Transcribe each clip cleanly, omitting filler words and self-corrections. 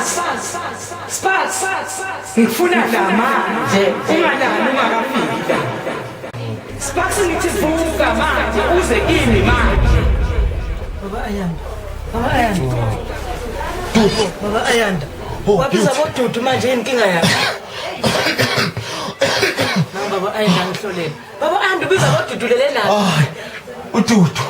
Sparks, ngifuna la manje, ungalali ungakafiki la. Sparks ngithi vuka manje uze kimi manje. Baba Ayanda. Baba Ayanda. Baba Ayanda. Wabiza bodudu manje yini inkinga yakho? Nangu Baba Ayanda ngihlolele. Baba Ayanda ubiza bodudu lele nabo. Ay, ududu.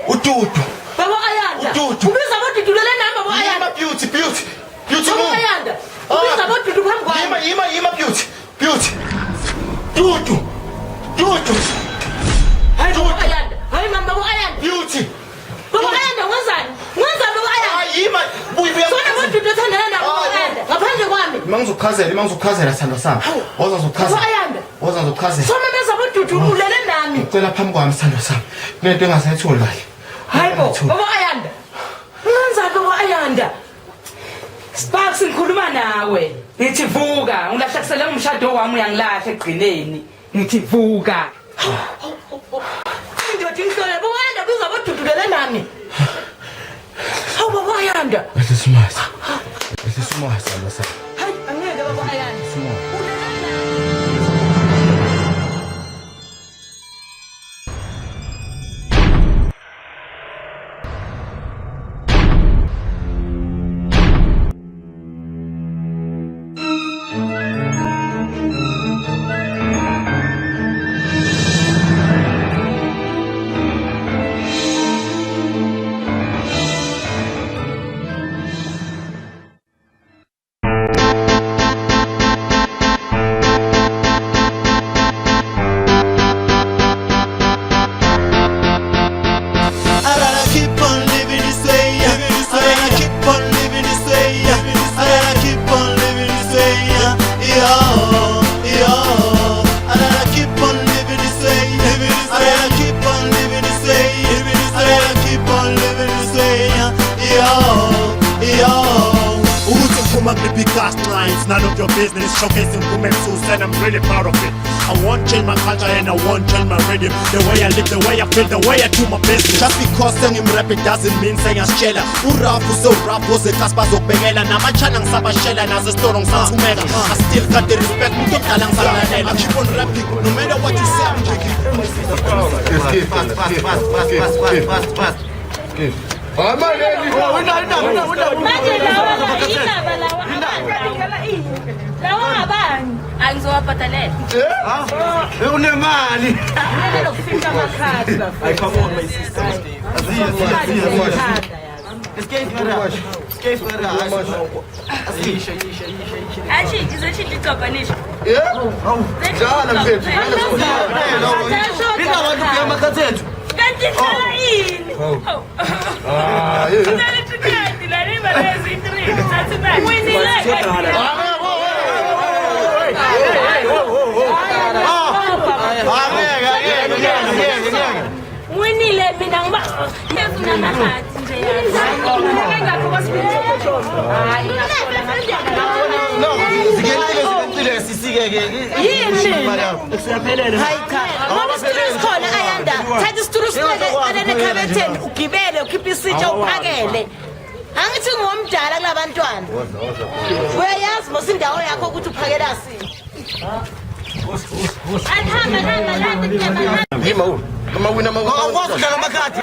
Ududu. Baba Ayanda. Ududu. Ubiza bodudu lele nami Baba Ayanda. Yima beauty, beauty. Beauty Baba move. Ayanda. Ubiza bodudu phambi kwami. Yima, yima, yima beauty. Beauty. Dudu. Dudu. Hayi Baba Ayanda. Hayi mama Baba Ayanda. Beauty. Baba Ayanda wenzani? Wenzani Baba Ayanda? Ay, yima. Buyi buya. Sona bodudu othandana nabo Baba Hayi, Ayanda. Ngaphandle kwami. Ima ngizokuchazela, ima ngizokuchazela sithandwa sami. Woza ngizokuchazela. Baba Ayanda. Woza ngizokuchazela. Sona meza bodudu ulele nami. Ngicela phambi kwami sithandwa sami. Kunento engasayitholi kahle. Hayi bo, Baba Ayanda. Wenzani Baba Ayanda? Sparks ngikhuluma nawe. Ngithi vuka, ngilahlekisele umshado wami uyangilahla ekugcineni. Ngithi vuka. Indoda inhlole Baba Ayanda biza bodudulele nami. Hawu Baba Ayanda. Ehlisa umoya. Ehlisa umoya sithandwa sami. Hayi angeke Baba Ayanda. Ehlisa umoya. Ulele nami. I gotta keep on living this way. I gotta keep on living this way. I gotta keep on living this way. Yeah, yeah. I gotta keep on living this way. I gotta keep on living this way. I gotta keep on living this way. Yeah, yeah. Ukuthi ngiphuma kuliphi cast lines, none of your business. Showcasing Kumetsus and I'm really proud of it. I won't change my culture and I won't change my rhythm. The way I live, the way I feel, the way I do my business. Just because sengimrap it doesn't mean sengiyasitshela. Urafu sewurap ozekhasi bazokubhekela. Namachana ngisabashela nazo esitolo ngisathumeka. I still got the respect, umuntu omdala ngisalalela. I keep on rapping, no matter what you say, I'm kicking. Fast, fast, fast, fast, fast, fast, fast. Manje lawa indaba lawa abani lawa abani angizowabhadalela. Unemali. Kumele lokufika amakhadi Ay, come on, my sister. Athi ngizoshintsha igcobha nisho. Njalo mfethu. Kanti dlala ini? Ah, yeah. Dlala ikhadi la imali ezi-3 thatha imali. Winile kanti. Winile mina ngiba ngifuna amakhadi nje yazi. Engakho kwasibili. Hayi No, zigencile zigencile sisike-ke. Yini? Hayi cha. Ngoba isitulo sikhona Ayanda. Thatha isitulo sibeke eceleni ekhabetheni ugibele ukhiphe isitsha uphakele. Angithi ngomdala kulabantwana. Uyayazi mos indawo yakho ukuthi uphakela sini. Alihamba hamba landa kunyama. Yima u. Amawina amawina. Awukwazi ukudlala amakhadi.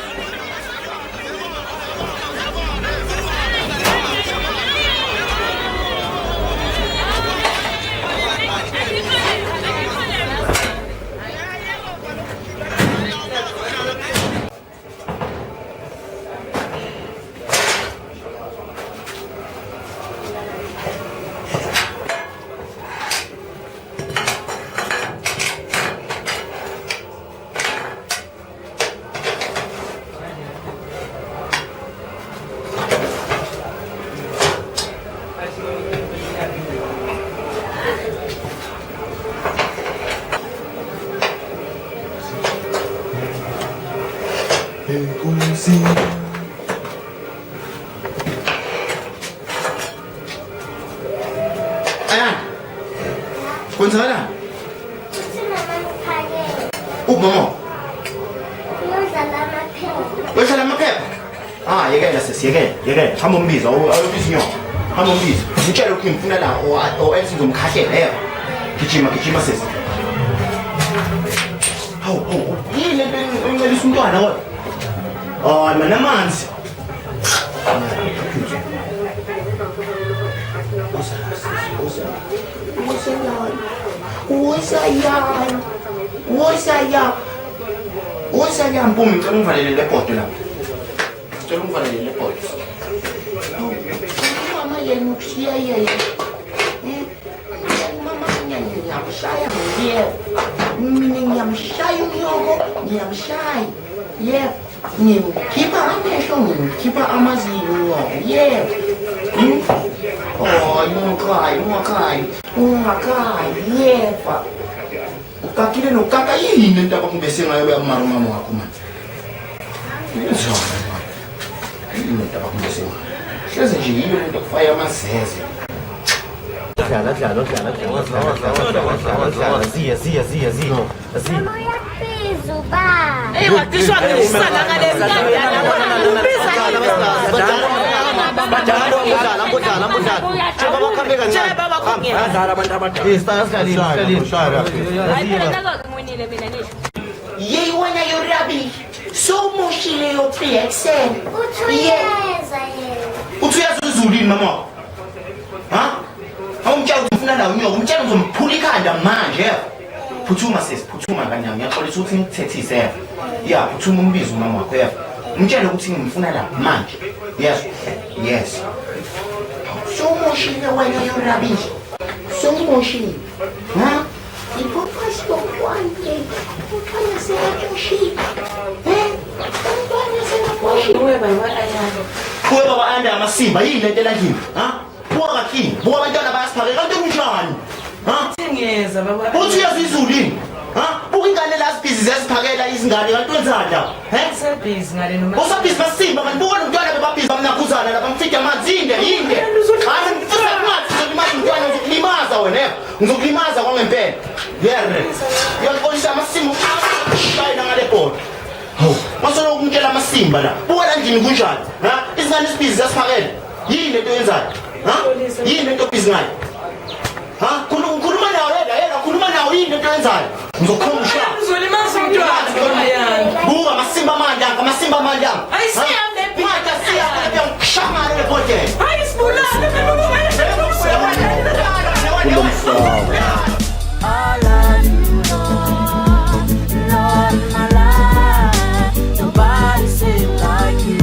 Enkosi. Ayanda. Kwenzakalani? Uphi mama? Uyodlala amaphepha? Ah, yekela sisi, yekela, yekela. Hamba umbiza, ayobiza inyoka. Hamba umbize. Ngitshele ukuthi ngifuna la or else ngizomkhahlela yebo. Gijima gijima sisi. Hawu hawu yini lento encelisa umntwana kodwa? Hayi mana amanzi. Woza ya Mpumi, ngicela ungivalele le bhodo lapha. Ngicela ungivalele le bhodo. Mama yena ukushiya yena. Mama ngiyamshaya yebo. Mina ngiyamshaya unyoko, ngiyamshaya. Yebo. Ngimkhipha amehlo, ngimkhipha amazinyo unyoko. Yebo. Oh, ungakhali, ungakhali, ungakhali, yebo. Ukakile nokaka yini lento abakubese ngayo uyamara umama wakho manje. Yenzani manje? Yini lento abakubese ngayo? Hleze nje yiyo lento kufaya amazeze. Dlala dlala dlala dlala dlala dlala dlala ziya ziya ziya ziya ziya. Uyabiza ba. Eyi wadishwa ngisala ngalezi ubiza Badala badala badala badala. Njengoba bakhambe kancane. Tshela baba khona. Badlala abantu abadala. Eh sidlalile sidlalile. Hayi phela nako-ke ngiwinile mina nisho. Yeyi wena yo rubbish. Sowumoshile yo 3XL. Uthi uyeza yena. Uthi uyazi uzulini mama wakho? Ha? Awumtshela ukuthi ufuna la unyoko, umtshela ngizomphula ikhanda manje. yebo. Phuthuma sisi, phuthuma kanyama. Ngiyaxolisa ukuthi ngikuthethise yebo. Ya, phuthuma umbize umama wakho yebo. Umtshele ukuthi ngimfuna la manje. Yes. Yes. Sowumoshile wena yo rubbish. Sowumoshile. Ha? Ipopasi yomntwana. Umntwana sekamoshile. Eh? Umntwana sekamoshile. Uwe baba ayanda. Kuwe baba anda amasimba yini lento elandlini? Ha? Buka kakhini, buka abantwana bayasiphakela kanti kunjani? Ha? Ngiyeza baba. Uthi uyazi izulu yini? Ha? Buka ingane la zibhizi ziyaziphakela izingane kanti wenzani la? He? Usebhizi ngale noma. Usabhizi basimba mani buka nomntwana bebabhizi bamnakhuzana la bamfida amanzi yinde yinde. Hayi ngifisa amanzi ngizokulimaza umntwana ngizokulimaza wena yebo. Ngizokulimaza kwangempela. Yerre. Uyaxolisa amasimba shayina ngale bhodo. Hawu, masolo ukumtshela amasimba la. Buka la ndlini kunjani? Ha? Izingane zibhizi ziyasiphakela. Yini lento oyenzayo? Ha? Yini lento obhizi ngayo? Ha? Khuluma nawo yena, yena khuluma nawo yini lento oyenzayo? Ngizokhomba ushaya. Uzolimaza umntwana ayanda. Buka amasimba amandla, amasimba amandla. Ayisiyami le bhizi. Manje siyami le bhizi. Ngishaya le bhodlela. Hayi sibulale mina ubaba. I love you, Lord, Lord in my life. Nobody seem like you.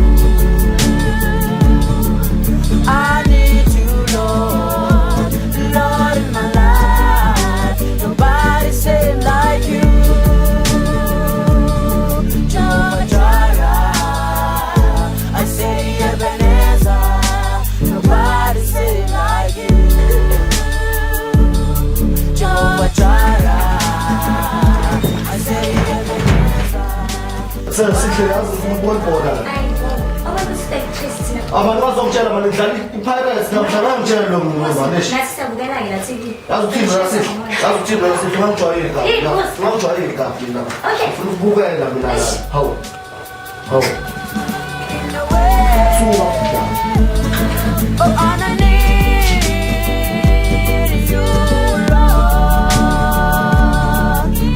I need you, Lord, Lord in my life. Nobody seem like you. Jehovah Jireh, I say Ebenezer. Nobody seem like you. Jehovah Jireh, I say Ebenezer. Sihle yazi ufuna ukubona ibhola la. Abantu sibhekise thina. Abantu bazongitshela manje ngidlala i-Pirates namhlanje bangitshela lo muntu manje. Nathi siyabukela-ke la TV. Yazi uthini mina sihle? Yazi uthini mina sihle? Ungangijwayeli kabi. Hey, Nkosi. Ungangijwayeli kabi mina. Okay. Ufuna ukubukela mina la. Hawu. Hawu. Suka. Oh, and I need you, Lord.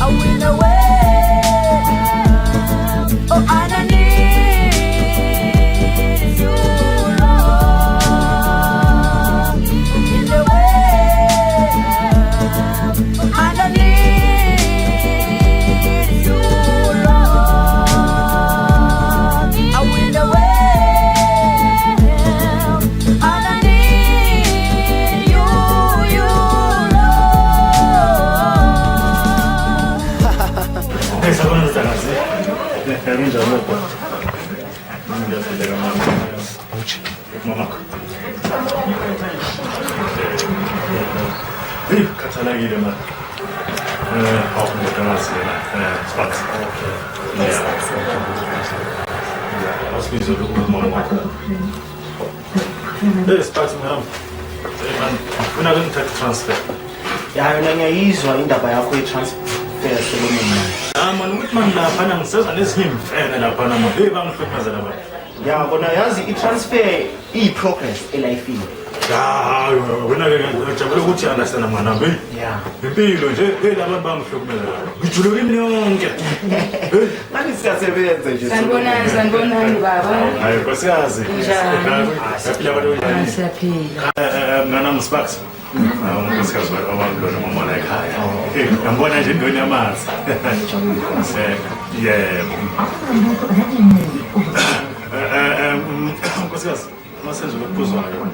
I will away. Oh, and I need you, Lord. In the way. Oh, and I need you, Lord. I will away. And I need you, you, Lord. Hey, sabona ndodakazi. Kunjani lokho? Ngiyaphileka mama. Mamakho. Hey, khathalekile man. Awu ndodakazi yena. Sparks. Okay. Yeah. Asibize umama wakho. Hey, Sparks mngam. Hey man, ufuna ke ngithathe transfer. Ya yona ngiyayizwa indaba yakho ye-transfer selemini. Ah man, ukuthi man laphana ngisezwa nezinye imfene laphana man. Hey, bangihlukumeza lapha. Ya kona yazi i-transfer iyi-progress elifini. Hayi wena ke ngijabule ukuthi understand mngani wami. Yeah. Impilo nje hey labantu bangihlukumeza. Ngijuluka imini yonke. Hey, Manje siyasebenza nje. Sanibonani, sanibonani baba. hayi nkosikazi. Kunjani? Siyaphila abantu kunjani? Siyaphila. Mngani wami Sparks. Unkosikazi wami lona mama la ekhaya. Eh, ngambona nje indoni yamanzi. Yebo. Nkosikazi, masenze lokuphuzwayo.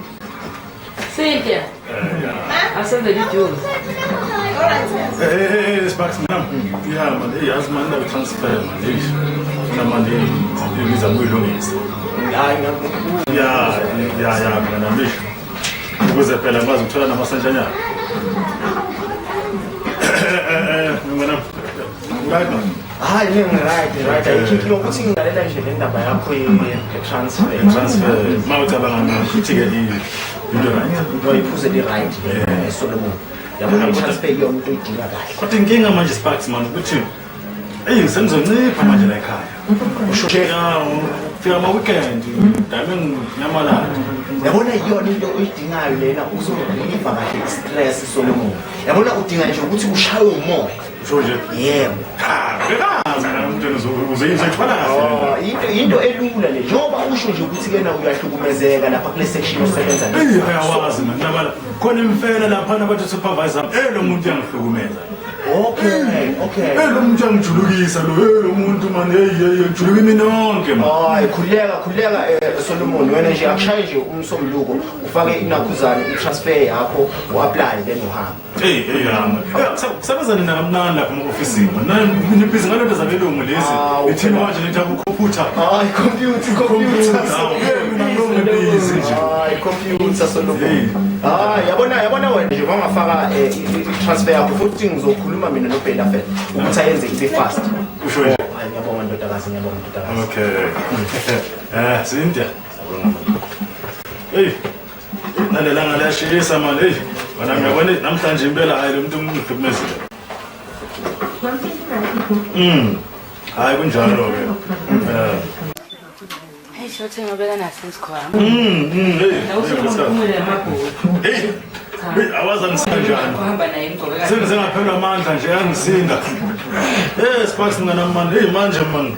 Cynthia. Asenze ijuice. Hey, hey, hey, Sparks, ma'am. Yeah, man, hey, yazi man, ndabe transfer man. Hey, funa man, hey, ngizama ukuyilungisa. Hayi ngiyakubona. Ya, ya, ya, mina nami. Ukuze phela ngikwazi ukuthola namasentshanyana. Mngani wami. Right man. Hayi ne right right. Ayikho ukuthi ngilalela nje le ndaba yakho ye transfer. Transfer. Mawucabanga ukuthi ke into right. Into ayiphuze li right le Solomon. Yabona i-transfer iyona into oyidinga kahle. Kodwa inkinga manje Sparks man ukuthi eyi sengizoncipha manje la ekhaya. Usho nje Ya, fika ama weekend, dame nginyamalala. Yabona iyona into oyidingayo lena uzorelieve kahle i-stress Solomon. Yabona udinga nje ukuthi ushaye umoya. Usho nje. Yebo. Ha, bekazi mina umuntu uzoyithwala kahle. Oh, into elula le. Njengoba usho nje ukuthi kena uyahlukumezeka lapha kule section osebenza Eyi ayawazi man nabala khona imfela laphana bathi supervisor eh lo muntu uyangihlukumeza. Okay, okay. Eh lo muntu uyangijulukisa lo eh lo muntu man hey hey ngijuluka imini yonke man. Hayi khuleka khuleka Solomon wena nje akushaye nje umsombuluko ufake inakhuzane i-transfer yakho u-apply then uhambe. Hey hey yama. Kusebenza nina kamnandi lapha ema-ofisini man. Nibhizi ngalento zabelungu lezi. Awu, Ithini manje nithi akukhompyutha. Hayi computer computer. Mina ngilonge busy nje. Hayi computer Solomon. Hey. Hayi yabona yabona wena nje mawungafaka i-transfer yakho futhi ngizokhuluma mina noBella Fed ukuthi ayenze ibe fast. Usho nje. Hayi ngiyabonga ndodakazi ngiyabonga ndodakazi. Okay. Cynthia. Hey. Nalelanga liyashisa man. Hey, wena ngiyabona namhlanje impela hayi lo muntu ungihlukumezile. Hayi kunjalo ke. Hey, shothe ngabeka naso isikhwama. Hey. Nawusukumule amabhuku. Hey. Hey, awaza ngisanjani. Uhamba naye imgqoke kahle. Sengize ngaphelwa amandla nje yangisinda. Eh, Sparks mngani wami man. Hey manje man.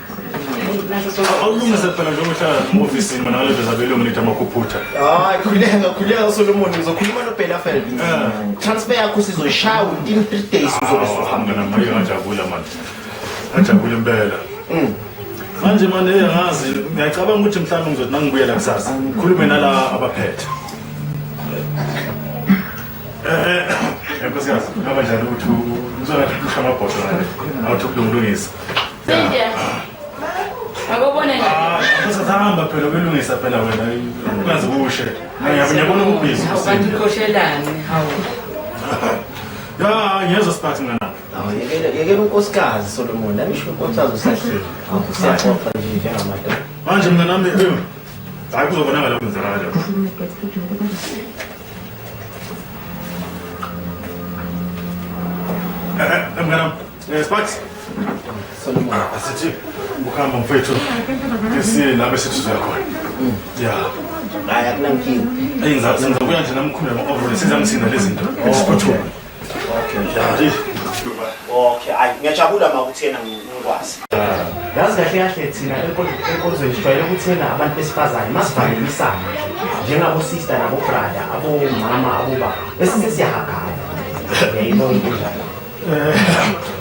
Naso sonke. Awulungise phela njengoba uhlala ema-ofisini man ngalento zabelungu nithi amakhompyutha. Hayi khuleka khuleka Solomon ngizokhuluma noBella Fed. Transfer yakho sizoyishaya within 3 days uzobe usuhamba. Mngani wami ngajabula man. Ngajabula impela. Manje man hey angazi ngiyacabanga ukuthi mhlawumbe ngizothi nangibuyela kusasa ngikhulume nala abaphethe. Nkosikazi, ngaba njani ukuthi uzongathi usha amabhodo ngale awuthi ukulungisa. Cynthia. Akubone ngathi. Ah, usahamba phela uyolungisa phela wena ungaze kushe. Ngiyabona ubhizi. Hawu kanti uqoshelani hawu. Ya, ngiyezwa Sparks mngani wami. Hawu yekela yekela unkosikazi Solomon ngisho unkosikazi usahleli. Hawu siyaxoxa nje njengamadoda. Manje mngani wami hayi kuzobonakala kwenzakala. Mngani wami, Sparks. Solomon. Asithi ukuhamba mfethu. Esiye la bese sizoya khona. Ya. Hayi akunankinga. Eyi ngizabuya nje namkhulu ama-overall sezangisinda lezi zinto. Esiphuthume. Okay. Ya. Okay, hayi ngiyajabula ma ukuthi yena ngikwazi. Yazi kahle kahle thina enkonzweni sijwayele ukuthi yena abantu besifazane masivalelisana nje njengabo sister nabo brother, abomama, abobaba. Bese sesiyahagana. Uyayibona into enjalo.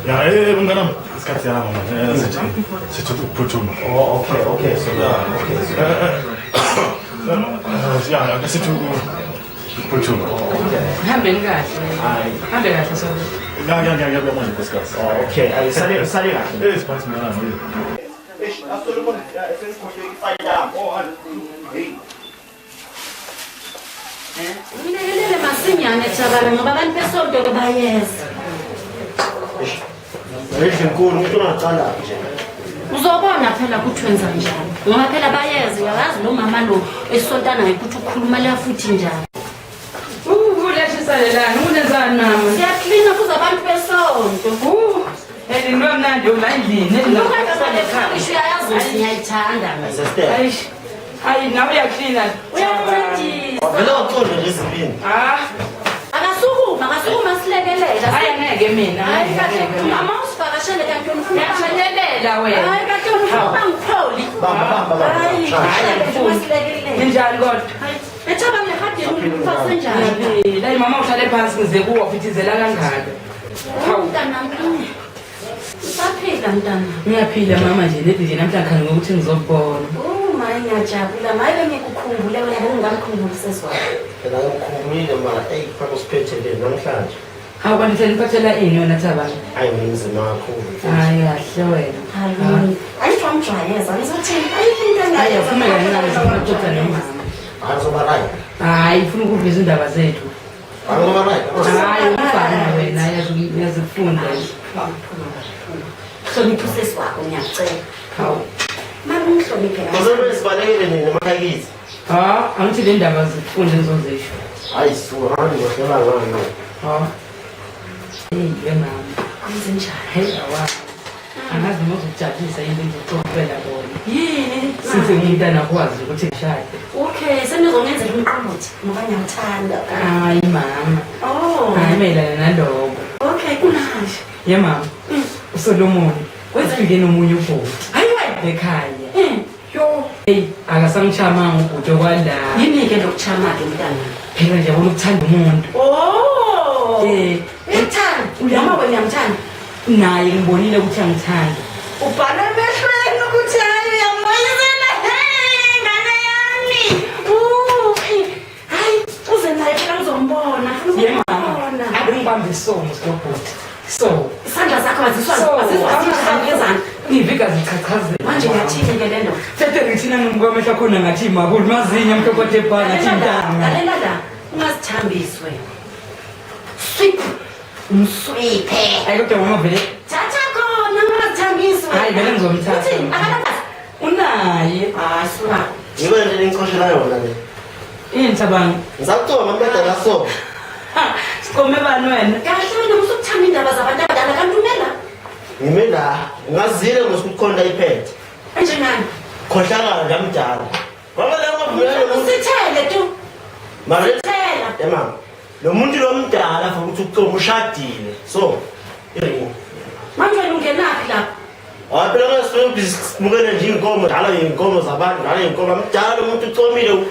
Ya, mngani wami, isikhathi siyahamba manje. Sithi ukuphuthuma. Oh, okay, okay, so okay. Ya, ake sithi ukuphuthuma. Hambeni kahle. Hayi. Hambe kahle Solomon. Ya, ya, ya, ya manje nkosikazi. Oh, okay. Ayi sale sale kahle. Eh, Sparks mngani wami. Eish, Solomon, sengikhohlwe ifayili yami. Oh, hey. Ngilekelele masinyane Thabana ngoba abantu besonto bayeza. Eish, inkulu umuntu ongaqala nje. Uzobona phela ukuthi wenza njani. Ngoba phela bayeza uyawazi lo mama lo esontana naye ukuthi ukhuluma la futhi njani. Lashisa lelani, unenzani mama? Siyaklina kuze abantu besonto. Endlini kwamnandi la endlini. Endlini Ngisho uyayazi ukuthi ngiyayithanda mina. Sister. Ayi, nawe uyaklina. Uyancedisa. Wavele waqonda nje izibindi. Ah, Akasukuma, akasukuma silekelela. Hayi angeke mina. Hayi kahle, mama usivakashele kanti wena ufuna Uyatshayelela wena. Hayi kahle wena ufuna bangipholi. Bamba bamba bamba. Hayi, Shaya. kahle silekelele. Ninjani kodwa? Hayi, ethaba ngehadeni umfase njani? Ngiyaphila. Hayi mama uhlale phansi ngize kuwa futhizela kangaka. Hawu. Mntanami. Usaphila mntanami. Ngiyaphila mama nje nedi nje namhlanje khani ngokuthi ngizokubona. Oh my ngiyajabula. Maye bengikukhumbule wena bengingamkhumbuli sesi wakho. Phela ngikhulumile mara eyi kufaka usiphethe nje namhlanje. Hawu kanti seniphathela ini wena Thabani? Hayi ngimzima kakhulu. Hayi kahle wena. Hayi. Ayisho amjwayeza ngizothini? Ayikho into Hayi avume kancane sifuna ukuxoxa nomama. Hayi uzoba right. Hayi ufuna ukuveza indaba zethu. Hayi uzoba right. Hayi umfana wena uyazifunda. Hlonipha usesi wakho ngiyacela. Hawu. Mama ungihloniphe kahle. Kuzobe sibalekele nini emakhaya kithi? Ha, angithi le ndaba zifunde ngizozisho. Hayi suka ngani ngohlela ngani. Ha. Hey, mama. Kwenzenjani? Hey, awa. Angazi noma uzokujabulisa yini ngizoxoxela bona. Yini? Sithi umntana akwazi ukuthi ngishade. Okay, senizongenzela umqombothi ngoba ngiyamthanda. Hayi mama. Oh. Hayi mayelana naloko. Okay, kunanje. Ye mama. uSolomon wezifike nomunye ubhuti. Hayi wena. Ekhaya. Yo, hey, akasamchamanga ubhuti okwala. Yini ke lokuchama ke mntana? Phela nje yabona ukuthanda umuntu. Oh. Eh, uyamthanda. Noma wena uyamthanda? Naye ngibonile ukuthi angithanda. Ubhala emehlweni ukuthi hayi uyamoyizela. Hey, ngane yami. Hayi, uze naye phela ngizombona. Ye mama, ake ngibambe isomo sikobhuti. So, Isandla sakho aziswa So, aziswa ngiviga zichachazela. Manje uyathini ke le ndoda? Thethe ngithina ngimkwamehla khona ngathi makulu mazinyo mhlokothe ebhala ngathi intanga. Lalela la, ungazithambisi wena. Sweep. Mswiphe. Hayi kodwa mama vele Thatha khona ungazithambisi wena. Hayi, vele ngizomthatha. Uthini? Akanakazi. Unaye. Hayi suka. Yibo le nto engichoshela yona le. Yini Thabani? Ngisakucoma mntadala so. Siqome bani wena? Kahle wena usukuthanda indaba zabantu abadala kanti umela. Ngime la. Ngazile ngokukhonda iphethe. Enjengani? Khohlakala nje amdala. Ngoba la ungavumela lo muntu. Usithele tu. Mara Sithela. Eh mama. Lo muntu lo mdala for ukuthi ucoma ushadile. So, iringi. Manje wena ungenaphi lapho? Hayi phela ngasifuna simukele nje inkomo, dala inkomo zabantu, dala inkomo. Mdala lo muntu ucomile.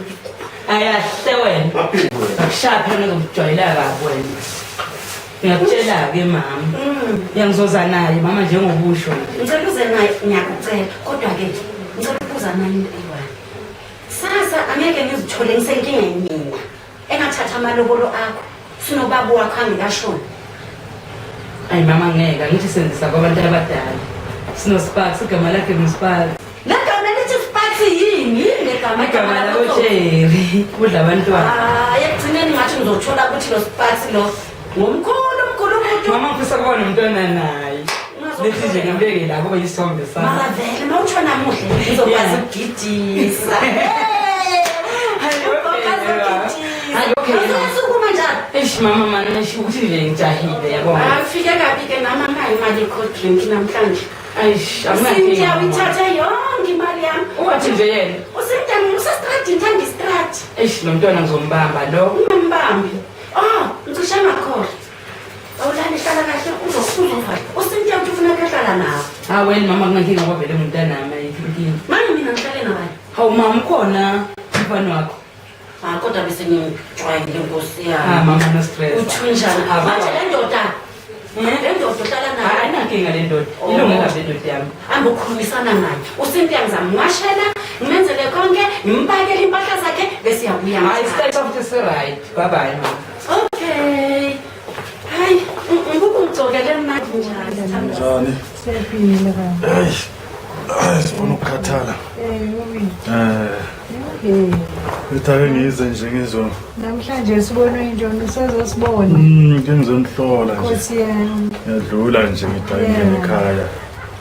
Ayahle wena. Ngaphili wena. Akushaya phela ngizokujwayela kabi wena. Ngiyakutshela-ke mama. Uyangizoza naye mama njengokusho nje. Ngicela uze naye ngiyakucela kodwa-ke ngicela ukubuza naye into eyi-one. Sasa angeke ngizithole ngisenkingeni mina engathatha amalobolo akho sinobaba wakho angekashoni. Ayi mama ngeke angithi senzisa kwabantu abadala. SinoSparks igama lakhe nguSparks. Le gama elithi Sparks yini? Yini le gama? Igama lakoJerry kudla abantwana. Hayi ekugcineni ngathi ngizothola ukuthi lo Sparks lo ngumkhulu mkhulu umuntu. Mama ngifisa ukuba nomntwana naye. Lethi nje ngambeke la kube yisithombe sami. Mara vele uma utshona muhle ngizokwazi ukugidisa. Hayi okay. Awusukuma njalo. Eish mama mana eish ukuthi nje ngijahile yabona. Hayi ufike kabi ke nami anginayo imali ye-cold drink namhlanje. Eish Cynthia akunankinga. uyithathe yonke imali yami. Uwathi nje yena. UCynthia usestradini thanda istradi. Eish lo mntwana ngizombamba lo. Ungambambi. Oh, ngicishe ngakhohlwa. Awulali hlala kahle uzovala. UCynthia uthi ufuna ukuyohlala nawe. Ha wena mama kunankinga ngoba vele ngumntanami ayikho inkinga. Manje mina ngihlale nabani? Hawu mama ukhona umfana wakho. Ah kodwa bese ngijwayele nkosi Ah yami. mama no stress. Uthi njani? Ah, Manje le ndoda. Le ndoda uhlala Hayi nayo. ayinankinga le ndoda. Ilunge kabi le ndoda yami. Hamba ukhulumisana naye. UCynthia ngizamwashela, ngimenzele konke, ngimpakele impahla zakhe bese uyabuya. Hayi style futhi si right. Bye bye mama. Okay. Hayi, ngikugcokele manje njani? Njani? Siyaphila baba. Hey. Ay, sifuna ukukhathala. Eh, Eh, ngithi ake ngize nje ngizo. Namhlanje sibonwe intoni usazosibona. Ke ngizonihlola nje. Nkosi yami. Ngiyadlula nje ngithi ake ngingene ekhaya.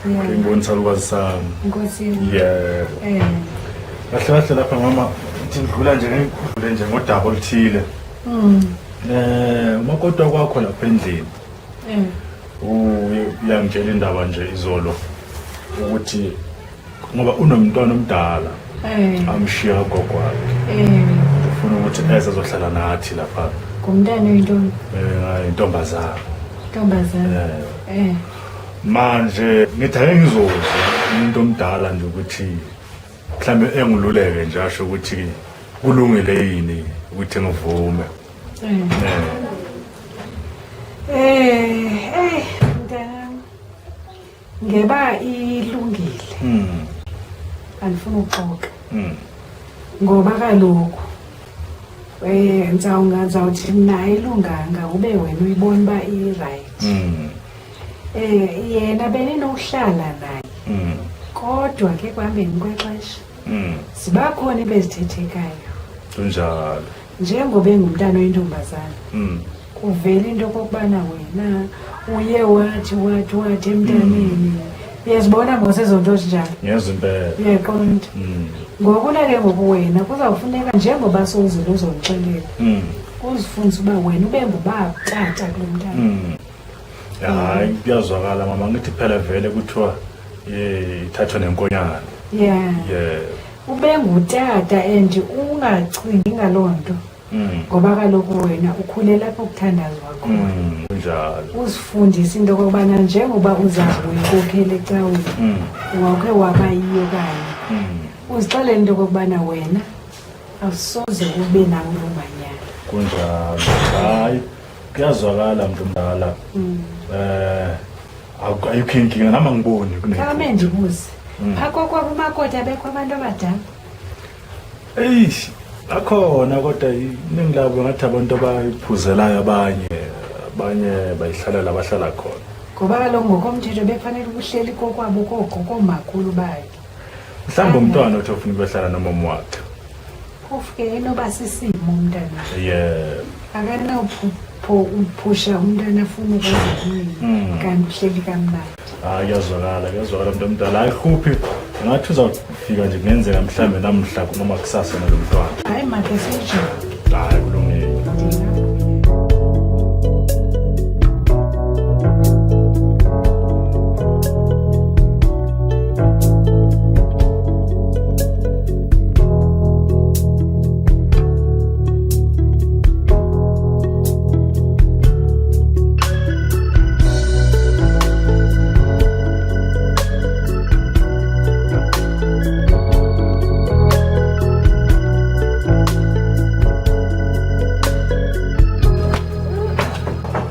Yeah. Ke ngibonisa ulwazi sami. Nkosi yami. Yebo. Eh. Kahle kahle lapha mama ngithi ngidlula nje ngidlule nje ngodaba oluthile. Umakoti kwakho lapha endlini. Eh. Uyangitshela indaba nje izolo ukuthi ngoba unomntwana omdala Eh. amshiya gogo wakhe. Eh. Ngifuna ukuthi eze azohlala nathi lapha. Ngumntana oyintoni? Eh, intombazana. Ntombazana. Eh. Manje ngithi ake ngizozwa umuntu omdala nje ukuthi mhlambe engiluleke nje asho ukuthi kulungile yini ukuthi ngivume. Eh, eh, mntanami. Ngeba ilungile. Andifuni ukuxoka. Ngoba kaloku eh ngizawuthi mna ayilunganga ube wena uyibona uba i-right. Eh yena beninokuhlala naye. Kodwa ke kuhambeni kwexesha ziba khona ebezithethekayo. Kunjalo. Njengoba engumntana oyintombazana. Kuvela into okokubana wena uye wathi wathi wathi emntaneni. Uyazibona mos ezo nto zinjalo. Ngiyezwa impela. Uyaqonda. Ngokuna ke ngoku wena kuzawufuneka njengoba sowuzile uzondixelela. Uzifundise uba wena ube ngubaba tata kulo mntana. Hayi kuyazwakala mama, ngithi phela vele kuthiwa ithathwa nenkonyane. Yeah. Yeah. Ube ngutata and ungacingi ngaloo nto. Ngoba kaloku wena ukhule lapho kuthandazwa khona. Kunjalo. Uzifundise into okokubana njengoba uzazi uyinkokheli ecaweni, wawukhe waba yiyo kanye. Uzixelele into okokubana wena awusoze ube nawo loo manyala. Kunjalo. Hayi kuyazwakala mntu omdala. Ayikho inkinga nami angiboni kune. Khawume ndibuze. Phaa kokwabo umakoti abekho abantu abadala? Eish, akhona kodwa iningi labo ngathi abantu abayiphuzelayo abanye abanye bayihlalela abahlala khona. Ngoba kaloku ngokomthetho bekufanele ukuhleli kokwabo koomakhulu bakhe. Mhlawumbe umntwana uthi ufuna ukuyohlala nomama wakhe. Phofu ke enoba sisimo umntana. Yeah. Akanawuphusha umntana afuna ukuza kumina kanti uhleli kamnandi. Hayi kuyazwakala, kuyazwakala mntu omdala. Hayi khuphi ngathi uzawufika nje kungenzeka mhlawumbe namhla noma kusasa nalo mntwana. Hayi make siyijonge. Hayi kulungile.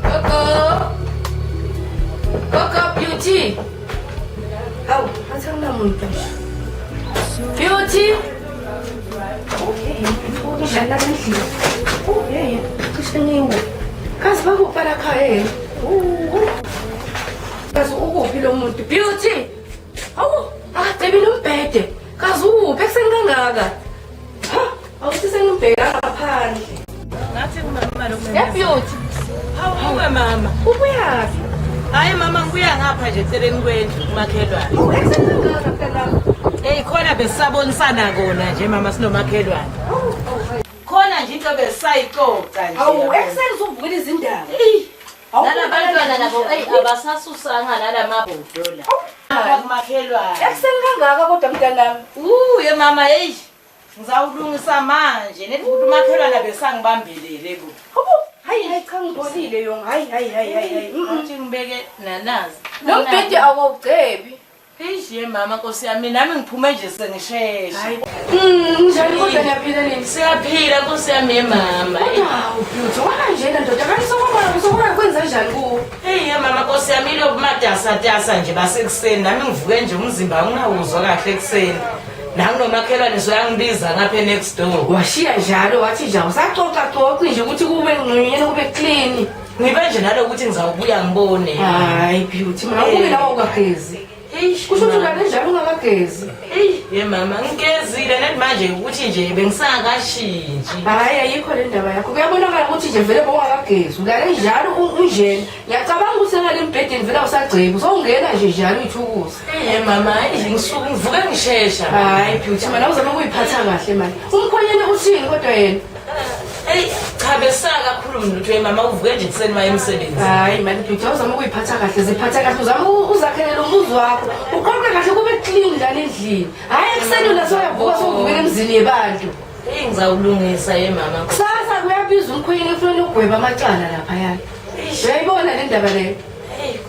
Gogo. Gogo Beauty. Hawu, athi akunamuntu. Beauty. Okay, udlala endlini. Oh, yeah, cishe ngiwe. Kazi bakuphi la khaya yena? Kazi ukuphi lo muntu? Beauty. Hawu, akagcebile umbhede. Kazi ukuphi ekuseni kangaka? Ha, awuthi sengimbheka ngaphandle. Ngathi kumama lo. Ya Beauty. Hawu mama. Ubuyaphi? Hayi mama ngibuya ngapha nje eceleni kwendlu kumakhelwane. Ekuseni kangaka mntanami. Hey khona besisabonisana kona nje mama sinomakhelwane. Khona nje into besayixoxa nje. Hawu, ekuseni uzuvukela izindaba. Nalabantwana nabo eyi abasasusanga nalamabhodo la. Kumakhelwane. Ekuseni kangaka kodwa mntanami. Ye mama hey. Ngizawulungisa manje nethi ukuthi umakhelwane besangibambelele ku. Hayi hayi cha ngibonile yona. Hayi hayi hayi hayi. Ngathi ngibeke nanazi. Lo mbhede awuwugcebi. Eish ye mama Nkosi yami nami ngiphume nje sengishesha. Njani kodwa niyaphila nini? Siyaphila Nkosi yami ye mama. Hawu Beauty, wakanjena ndoda kanti sokubona usokubona kwenza njani kuwe? Hey ye mama Nkosi yami lo kumatasatasa nje basekuseni nami ngivuke nje umzimba ungawuzwa kahle ekuseni. Nangunomakhelwane soyangibiza ngapha next door. Washiya njalo wathi nje awusaxoxa xoxi nje ukuthi kube ngconywana kube clean. Ngibe nje nalokuthi ngizawubuya ngibone. Hayi Beauty, mina ukube nawe ungagezi. Eish Kusho ukuthi ulale njalo ungakagezi. Eyi ye mama ngigezile nethi manje ukuthi nje bengisangakashintshi. Hayi ayikho le ndaba yakho. Kuyabonakala ukuthi nje vele bowungakagezi. Ulale njalo unjena. Ngiyacabanga ukuthi engale embhedeni vele awusagcebi. Usawungena nje njalo uyithukuza. Eyi mama hayi ngisuke ngivuke ngishesha. Hayi Beauty mana uzama ukuyiphatha kahle mani. Umkhwenyana uthini kodwa yena? Eyi cha besakakhulumi lutho ye mama uvuke nje ekuseni maye emsebenzini. Hayi mani Beauty awuzama ukuyiphatha kahle ziphatha kahle uzama uzakhelele umuzi wakho. Uqoqe kahle kube clean lana endlini. Hayi ekuseni wena soyavuka sowuvukela emzini yebantu. Ngizawulungisa ye mama. Kusasa kuyabiza umkhwenyana ufuna ukugweba amacala laphayana. Uyayibona le ndaba leyo?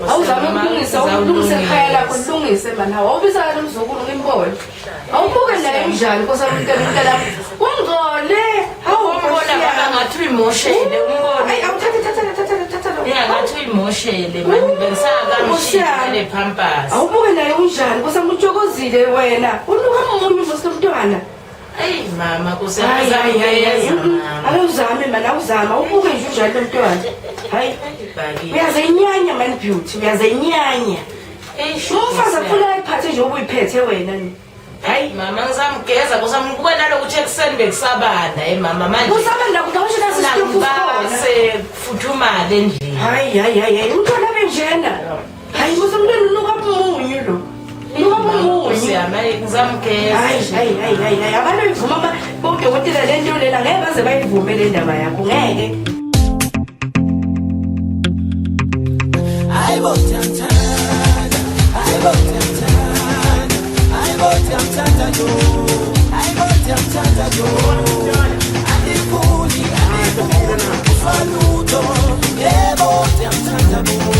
Awuzame ukulungisa, ulungise ekhaya lakho, ulungise mani. Hawu, awubiza kalo mzukulu ngimbone. Awubuke naye unjani nkosi yami umntana umntana. Ungcole. Hawu Umbona baba ngathi uyimoshele umbone. Ayi awuthathe thatha thatha thatha lo. Yeah, ngathi uyimoshele mani bengisakakamshiye le pampers. Awubuke naye unjani nkosi yami utshokozile wena. Unuka munyu mos lomntwana. Eyi mama Hayi hayi hayi. kuseyeza mama. Awuzame mani awuzame awubuke nje unjani lo mntwana. Hayi. Uyazenyanya man beauty, uyazenyanya. Umfazi akufuna ayiphathe nje ubuyiphethe wena ni. Hayi mama ngizamgeza kusambuka nalokuthi ekuseni bekusabanda hey mama manje. Kusabanda kuthi awusho nasi isitofu sikhona. Sekufuthumale nje. Hayi hayi hayi hayi umntwana benjena. Hayi musa umntwana unuka munyu lo. Unuka munyu. Siyama ngizamgeza. Hayi hayi hayi hayi hayi abantu bayivuma bodokotela le nto lena ngeke baze bayivume le ndaba yakho ngeke. Hayibo ndiyamthanda, hayibo ndiyamthanda, hayibo ndiyamthanda yo, hayibo ndiyamthanda yo. Andifuni, andifuni ukuzwa lutho, yebo ndiyamthanda bo.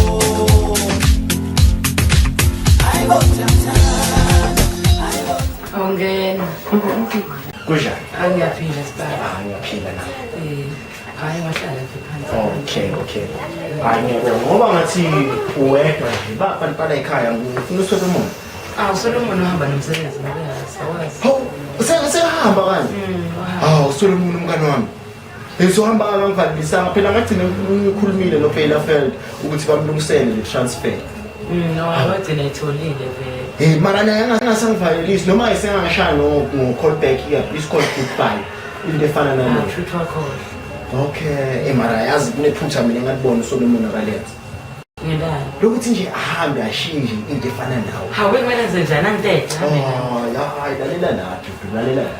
Hayibo ndiyamthanda, hayibo. Awungena. Kunjani? Hayi ngiyaphila sibaba. Ah, ngiyaphila na. Hayi wahlala nje phansi. Okay, okay. Hayi ngiyabonga ngoba ngathi uwedwa nje babantu bala ekhaya ngifuna uSolomon. Ah, uSolomon uhamba nomsebenzi ngoba asawazi. Hawu, usehamba kanje? Hawu, uSolomon umngane wami. Esohamba kangangivalelisa phela ngagcina ngikhulumile noBeilafeld ukuthi bamlungisele le transfer. No, wagcina etholile vele. Hey, mara naye angasangivalelisi noma esengangishaya no no call back here, please call goodbye. Into efana naleyo. Futhi wakhona. Okay, mara yazi kunephutha mina engalibona uSolomon akalenza. Ngelani? Lokuthi nje ahambe ashiye nje into efana nawe. Hawu kumele enze njani angithethe? Oh, hayi lalela la, Dudu, lalela la.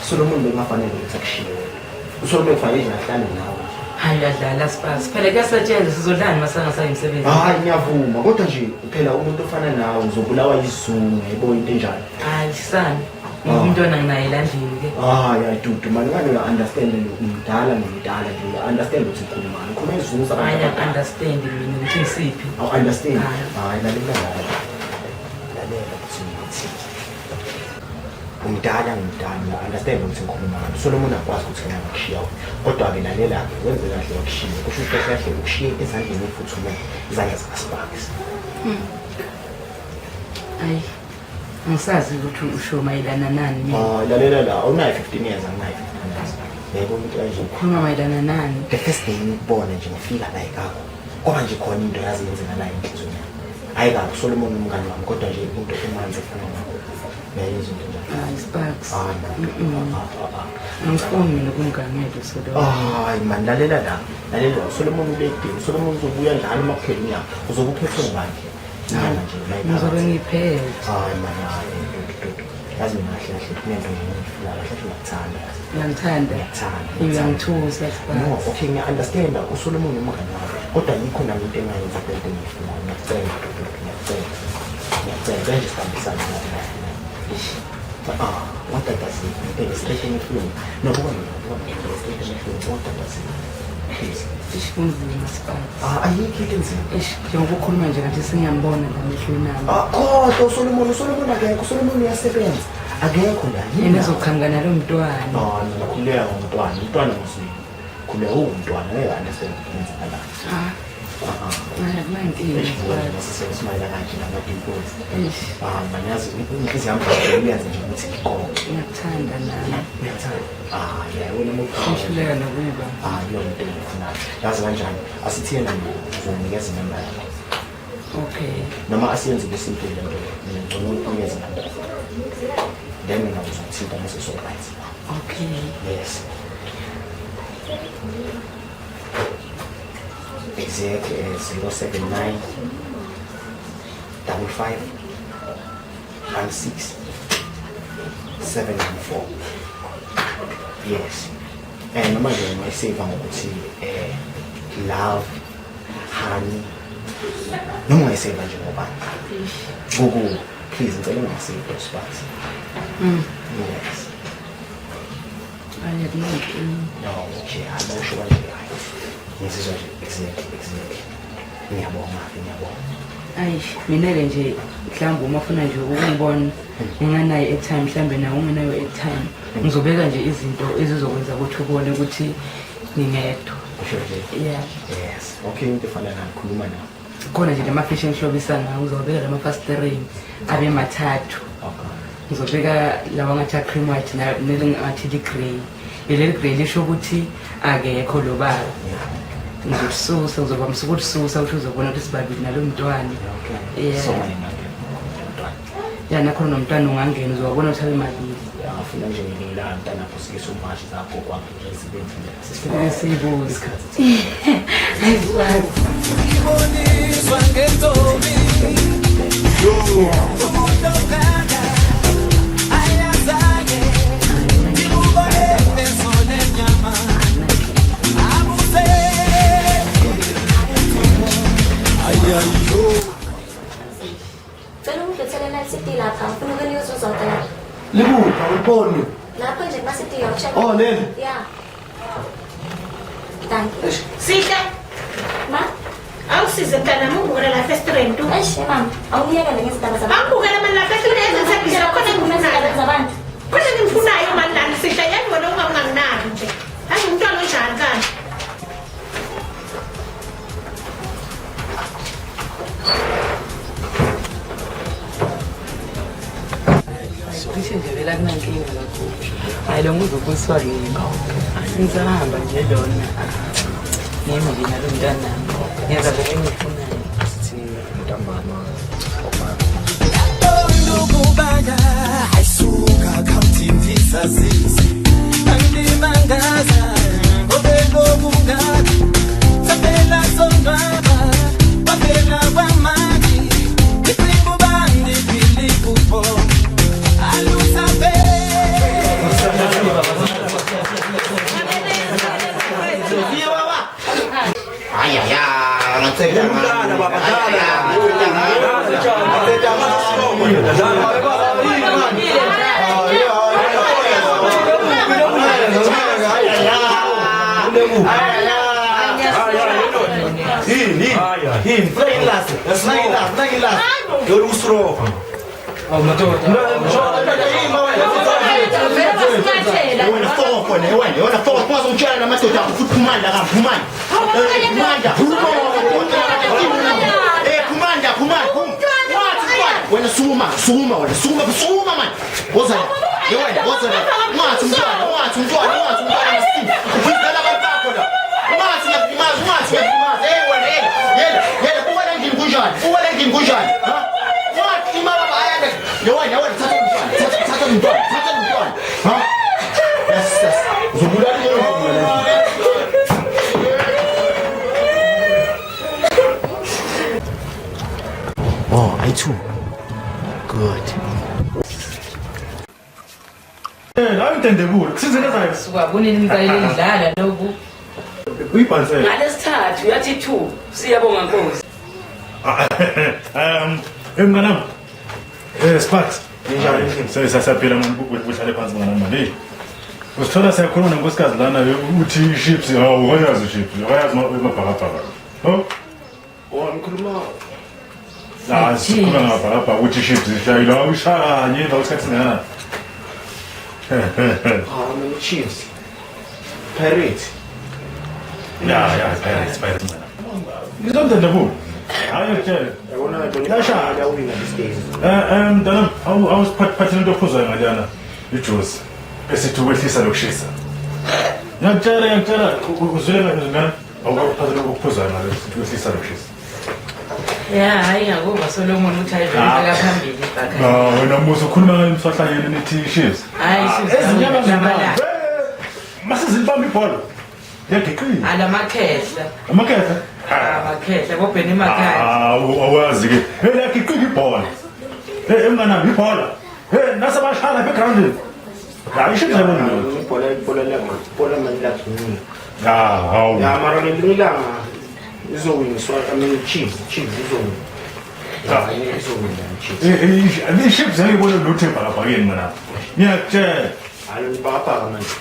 Solomon bekungafanele ukuthi akushiye wena. uSolomon kufanele nje ahlale nawe. Hayi uyadlala Sparks. Phela kuyasetshenzwa sizodlani masangasayi emsebenzini. Hayi ngiyavuma kodwa nje phela umuntu ofana nawe uzobulawa yisizungu yebo into enjalo. Hayi sani. Ngoba umntwana nginaye la ndlini ke. Hayi hayi Dudu mani ngane uya understand nje umdala nomdala nje uya understand ukuthi ukhulumani. Ukhuluma isizungu sabantu. Hayi understand mina ukuthi ngisiphi. Awu understand. Hayi lalela la. Lalela ukuthi ngithi. Umdala ngimdala uya understand ukuthi ngikhulumani. Solomon akwazi ukuthi ngingakushiya wena. Kodwa ke lalela ke wenze kahle wakushiya. Kusho ukuthi kahle kahle ukushiye ezandleni efuthumele izandla zikaSparks. Hayi. Angisazi ukuthi usho mayelana nani mina. Ah lalela la awunayo 15 years anginayo 15 years. Yebo umuntu kanje. Ukhuluma mayelana nani? The first day ngikubona nje ngifika la ekakho. Kwaba nje khona into yazi yenzekalayo enhliziyweni yami. Hayi kabi Solomon umngane wami kodwa nje into emanzi efana nayo. Ngiyayizwa into enjalo. Hayi Sparks. Hayi Angifuni mina ukumganela uSolomon. Hayi man lalela la. Lalela la Solomon ulekudini. Solomon uzobuya njalo uma kuphela unyaka. Uzobe uphethwe ngubani? Nana nje la Ngizobe ngiphethe. Hayi man hayi Dudu Dudu. Yazi mina kahle kahle kunento nje engifuna kahle kahle ngiyakuthanda. Uyangithanda? Ngiyakuthanda. Uyangithusa Sparks. No, okay ngiya-understand uSolomon umngane wami. Kodwa yikho nami into engayenza kule nto engiyifunayo. Ngiyakucela Dudu, ngiyakucela. Ngiyakucela kanje sibambisane nawe. Ah, ungatatazeli. Ngibheke straight emehlweni. No, buka mina, buka mina, ngibheke straight emehlweni. Ungatatazeli. Please. Eish kunzima Sparks. Ah, ayikho into enzima. Eish njengoba ukhuluma nje ngathi sengiyambona la emehlweni ami. Ah, kodwa uSolomon, uSolomon akekho, uSolomon uyasebenza. Akekho la. Yena ezoqhamuka nalo mntwana. Ah, mina khululeka ngomntwana, umntwana ngosini. Khululeka uwumntwana, ngeke understand ukuthi kwenzakalani. Ah. Ah, Hayi akunankinga. Eish, buka nje masisekusmayela kanje nama-dimples. Eish. Ah, man yazi inhliziyo yami iyenza nje ukuthi iqoke. Ngiyakuthanda nami. Uyakuthanda? Ah, yeah, wena umuntu. Ngihluleka nokuba. Ah, iyona into engiyifunayo. Yazi kanjani? Asithi yena mina uzonikeza inamba yakho. Okay. Noma asiyenze ibe simple le nto le. Mina ngcono ukunikeza inamba yakho. Then mina ngizokuthinta mase so-right. Okay. Yes. Exactly, 079 55 16 714. Yes. Noma nje ungayiseva ngokuthi love honey. Noma ungayiseva nje ngobani. Gugu, please ngicela ungasave those parts. Yes. Hayi akunankinga. No, okay, hayi bawusho kanje hayi. Ngizizwa nje exactly. Ngiyabonga-ke, ngiyabonga. Ayi, mina-ke nje mhlawumbe uma ufuna nje ukungibona unganayo airtime mhlawumbe nawe ungenayo airtime. Ngizobeka nje izinto ezizokwenza ukuthi ubone ukuthi ngingedwa. Usho nje. Yeah. Yes. Okay, into efana nayo khuluma nawe. Khona nje lamafishi engihlobisa ngawo uzowabeka lamafasitereni abe mathathu. Ngizobeka lawa ngathi a-cream white nelingathi li-grey. Leli grey lisho ukuthi akekho lo baba. Ngizolisusa, ngizovamisa ukulisusa ukuthi uzobona ukuthi sibabili nalo mntwana. Yeah. So wena ke umntwana. Ya nakhona nomntwana ungangena uzowabona ukuthi abe mabili. Angafuna nje ngelinye ilanga mntana apho sike somashi zagogo wakhe nje zibenzi nje. Siyibuze. Ayikwazi. Ngiboniswa ngentombi umuntu ongaka ayazange ngikubone nezone nyama abuse ayayo. Cela ungidlulisele nalisidi lapha, ngifuna ukunikeza uzodwa lapha. Likuphi awuliboni? Lapho nje kumasidi yokucheck. Oh, leli? Yeah. Thank you. Sihle. Ma? Awusize mntanami ungibukela lapha esitereni tu. Eish, mama, awungiyekele ngezindaba zabantu. Angibukele mani lapha esitereni ezingisebenzela khona engikufunayo. Zabantu. Khona engimfunayo mani lana Sihle, yazi wena uma unganginaki nje. Hayi umntwana onjani kanje? Cishe nje vele akunankinga kakhulu. Hayi lo nguzobuswa kimi. Ngisahamba nje lona. Ngimi nje nalo mntanami. Ngenza lokho engikufunayo. Sithi ntambama obaba. Ndukubanga ayisuka khamthindisa sisi angimangaza ngobe lokungaka saphela sonwaba baphela kwamaki iqembu bandi philipho alusabe. Ay ay ay, ngacela Dlala baba, dlala. Yini? Funa ngilasi. Yolu usirofa. Awu madoda. Wena fofo ne wena, wena fofo ungazongitshela namadoda akho futhi phumani la phumani. Phumani la, phumani, phumani. Wena sukuma, sukuma wena, sukuma, sukuma man. Woza la. Wena, woza la. Ungathi umntwana, ungathi umntwana, ungathi umntwana masini. Ufizela abantu bakho la. Ungathi ngiyakulimaza, ungathi ngiyakulimaza. Hey wena, hey, yela, yela, buka la endlini kunjani? Buka la endlini kunjani? Ha? Ungathi imama bayanda. Wena, wena thatha umntwana, thatha umntwana, thatha umntwana. Ha? Yes, yes. Uzobulala umuntu. Oh, I too. Good. Hayi mtendebule, kusizenezayo. Suka kunini ngicela indlala lokhu. Uyibhansele. Ngalesithathu yathi 2. Siyabonga Nkosi. Mnganami. Sparks. Njani? Siyaphila mani, uhlale phansi mnganami mani. Usithola siyakhuluma nenkosikazi lana uthi chips, hawu uyazi chips, uyazi amabhakabhaka. Ho? Oh, ngikhuluma. La sikhuluma ngamabhakabhaka uthi chips ishayile, awushaya kanye emva kwesikhathi singakanani? Ah, mina Chiefs. Pirates. Ya, Pirates, Pirates. Ngizomtendebule. Hayi ngitshele. Yabona Yashaya. yawina these days. Mntanami, awusiphathele into ophuzayo ngaleyana ijuice esithi ukwehlisa lokushisa. Ngiyakutshela, uzwile ngani? Awukuphathele okuphuzayo ngale sithi ukwehlisa lokushisa. Ya, hayi ngakuva Solomon ukuthi hayi vele beka phambili ibhaka. No, wena musu ukhuluma ngale mswahlanyeni nithi Chiefs. Hayi Chiefs. Ezinyama zimnandi. Masizilibamba ibhola. Liyagiqila. Alamakhehla. Amakhehla? Amakhehla bobheni emakhaya. Ah, awazi ke. Hey liyagiqika ibhola. Hey mnganami ibhola. Hey nasabashaya lapha egroundini. La isho nje bona. Ibhola ibhola manje lagiqika. Ah, hawu. Ya mara ngelinye ilanga izowiniswa, I mean Chiefs izowina. Ya, izowina Chiefs. Chiefs ngeke ibone lutho ebhakabhakeni mina. Ngiyakutshela. Hayi ngibabhaka manje.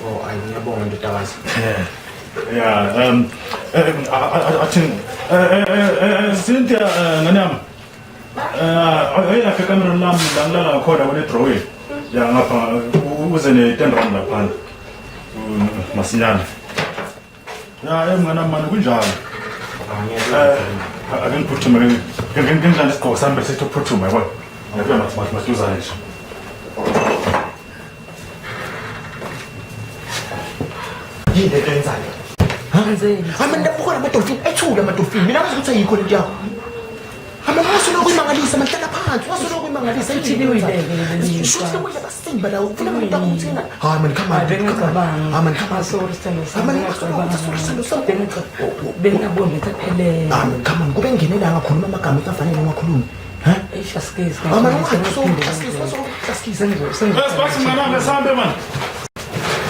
Oh, hayi ngiyabonga ndodakazi. Yeah, athi Cynthia ngane yami. Ayilapha ekamereni lami la ngilala ngakhona kune drawing. Ya ngapha uze ne 10 rand laphana. Masinyane. Ya mngane mani kunjalo. Ake ngiphuthume ke ngidlala isigqoko sami bese sithi ukuphuthuma yabo. Ngiyabuya maduzane nje. Yini lento yenzayo? Hayi mina ndabuka namadolfini ethule amadolfini. Mina ngazi ukuthi ayikho lento yakho. Hamba ngasoloko kuyimangalisa mahlala phansi wasoloko kuyimangalisa ithini uyibeke. Shuthi lokudla basimba la ufuna umuntu akuthina. Hayi man come on. Hayi man come on. Sorry sithando sami. Sorry sithando sami. Bengingaboni ukuthi aphelele. Hayi man come on. Kube ngene la ngakhuluma amagama ekafanele ungakhulumi. Ha? Eish asikezi. Hayi man ungasokuhlasikisa. Sibasi mngane sambe man.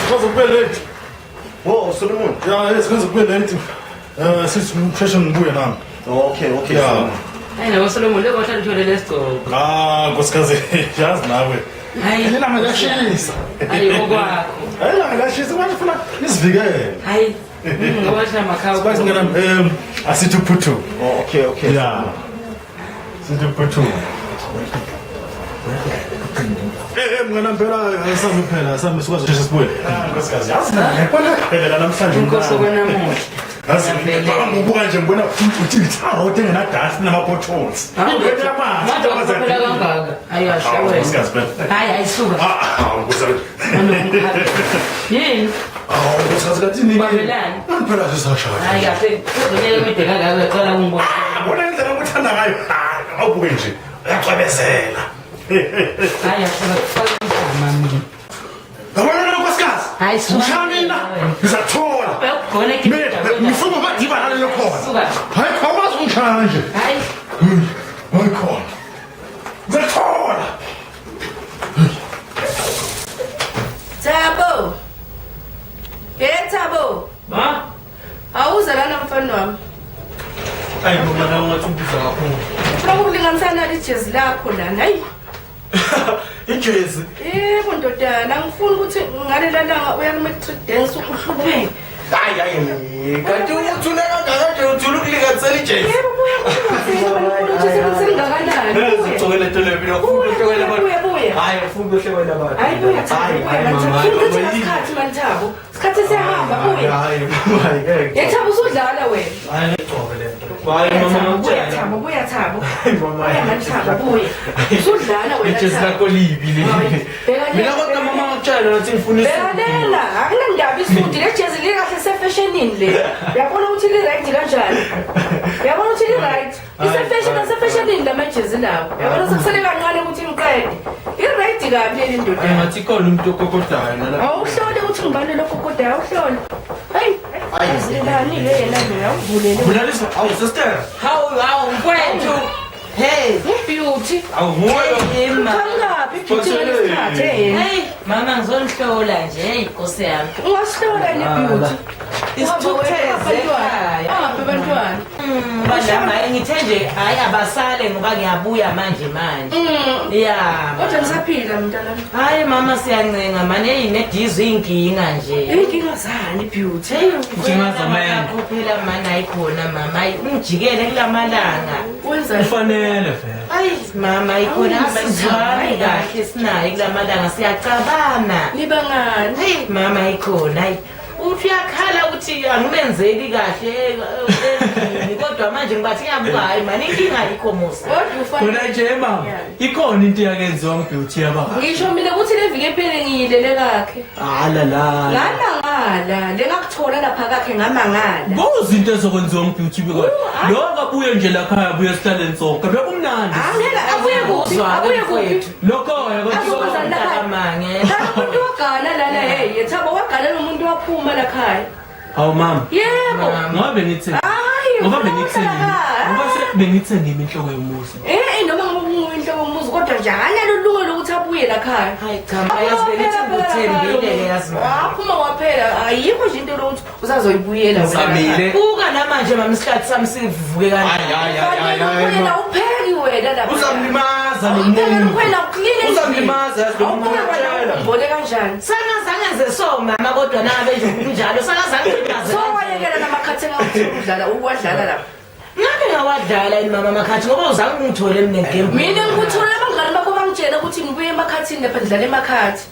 Kuzokube late. Wo Solomon. Ya, yes kuzokube late. Sithi ngisheshe ngibuye nami. Okay, okay. Yeah. Hayi nawe Solomon leko wahlala uthole lesigqoko. Ah, nkosikazi, yazi nawe. Hayi. Ilanga liyashisa. Hayi okwakho. Hayi ilanga liyashisa manje ufuna nisivikele. Hayi. Ngoba thina makhawu. Sikwazi ngena asithi uphuthu. Oh, okay, okay. Yeah. Sithi uphuthu. Mngane phela asambe phela asambe sikwazi ukusheshe sibuye. Nkosikazi, yazi nawe. Phela namhlanje Inkosi kwanamuhla. Yazi ngibuka nje ngibona uthi itharote engenadasi nama-potholes. Into yamanzi. Manje waphela kangaka. Hayi kahle wena. Nkosikazi phela. Hayi ayisuka. Hawu nkosikazi. Yini? Hawu nkosikazi kathini? Babelani. Phela sisashaya. Hayi kahle. Uzonyeka imide kangaka uyaqala ukungibona. Bona indlela okuthanda ngayo. Awubuke nje. Uyacwebezela. Hayi asuka kufaka igama mina. Yabona nkosikazi? Hayi suka. Ushaya mina. Ngizathola. Uyakugona Ngifuna ubadiba naleyo khona. Suka. Hayi awukwazi ukungishaya kanje. Hayi. Hayi khona. Ngizathola. Thabo. Hey Thabo. Ma? Awuza lana mfana wami. Hayi mama nawe ngathi ubiza kakhulu. Ufuna ukulinganisana nalejezi lakho lana. Hayi. Ijezi. Yebo ndodana, ngifuna ukuthi ngalela langa uya ku-matric dance uhlupheke. Hayi hayi. Kanti uthule kangaka nje uthule ukulinganisela ijezi. Yebo buya buya sengakanani. Uzigcokele into le mina ufuna ukuhlekela abantu. Buya buya. Hayi ufuna ukuhlekela abantu. Hayi buya Thabo. Hayi Buya mama. Isikhathi mani Thabo. Isikhathi siyahamba buya. Hayi mama ngeke. Ye Thabo usudlala wena. Hayi ngigcoke le nto. Hayi mama Buya Thabo, buya Thabo. Mama. Buya mani Thabo buya. Usudlala wena. Ijezi lakho libi le. Mina kodwa mama ngakutshela ngathi ngifuna isuti. Bekalela, akunandaba isuti le jezi likahle sefashionini le. Uyabona ukuthi li right kanjani? Uyabona ukuthi li right? Isefashion asefashionini lamajezi lawo. Uyabona sekusele kancane ukuthi ngiqede. I right kabi leli ndoda. Hayi ngathi khona umuntu okokodayo nalapha. Awuhlole ukuthi ngibani lo kokodayo, awuhlole. Hey, azilani le yena lo awuvulele. Bulalisa, awu sister. Hawu hawu mfowethu. Hey, Beauty. Awu nguwe. Qhamukaphi Beauty ngalesikhathi Hey, mama ngizonihlola nje, hey Nkosi yami. Ungasihlola ne Beauty. Isithukutheze ekhaya. Aphi abantwana? Badlama ngithe nje hayi abasale ngoba ngiyabuya manje manje. Yeah. Kodwa nisaphila mntanami. Hayi mama siyancenga manje hey nedizwe inkinga nje. Inkinga zani Beauty? Inkinga zamene. Phela manje ayikhona mama, ungijikele kulamalanga. Wenza Kufanele vele. Hayi mama ayikhona asizwani kahle sinaye kulamalanga siyacabana. Nibangani? Hey mama ayikhona hayi. Uthi uyakhala ukuthi angimenzeli kahle endlini kodwa manje ngibathi ngiyabuka hayi mani inkinga ayikho musa. Kodwa ufanele. Khona nje mama, ikhona into yakenziwa ngebeauty yaba. Ngisho mina ukuthi le viki ephele ngiyilele kakhe. Ala la. Ngamangala, lengakuthola lapha kakhe ngamangala. Kuzinto ezokwenziwa ngebeauty biko. Lo akabuye nje la khaya abuye sihlaleni sonke. Bekumnandi. Angeke abuye kuphi? Abuye kuphi? Lokho ya Azokwenzani la Mange. Umuntu wagana lana hey, Thabo wagana nomuntu waphuma la khaya. Hawu mama. Yebo. Ngoba bengithe. Hayi. Ngoba bengithe. Ngoba bengithe ngimi inhloko yomuzi. Noma ngoba inhloko yomuzi kodwa nje akanalo ilungelo ukuthi abuye la khaya. Hayi cha yazi bengithi ngikuthembile yazi mama. Waphuma waphela ayikho nje into lokuthi usazoyibuyela Ngizamile. Buka namanje mama isikhathi sami sivuke kanjani. Hayi hayi hayi. Wena upheki wena. wena lapha. Uzamlimaza lo Phela muntu. umkhwena uklina endlini. Uzamlimaza yazi lo muntu, Awubuke wena ngiyakutshela. umbole kanjani. Sangazange ngenze so mama kodwa nangabe nje kunjalo sangazange ngimaze. So wayekela namakhathi engawuthula udlala uwadlala lapha. Ngabe ngawadlala yini mama amakhathi ngoba uzange ungithole mina ngegame. Mina ngikuthola abangani bakho bangitshela ukuthi ngibuye emakhathini lapha ngidlala emakhathi.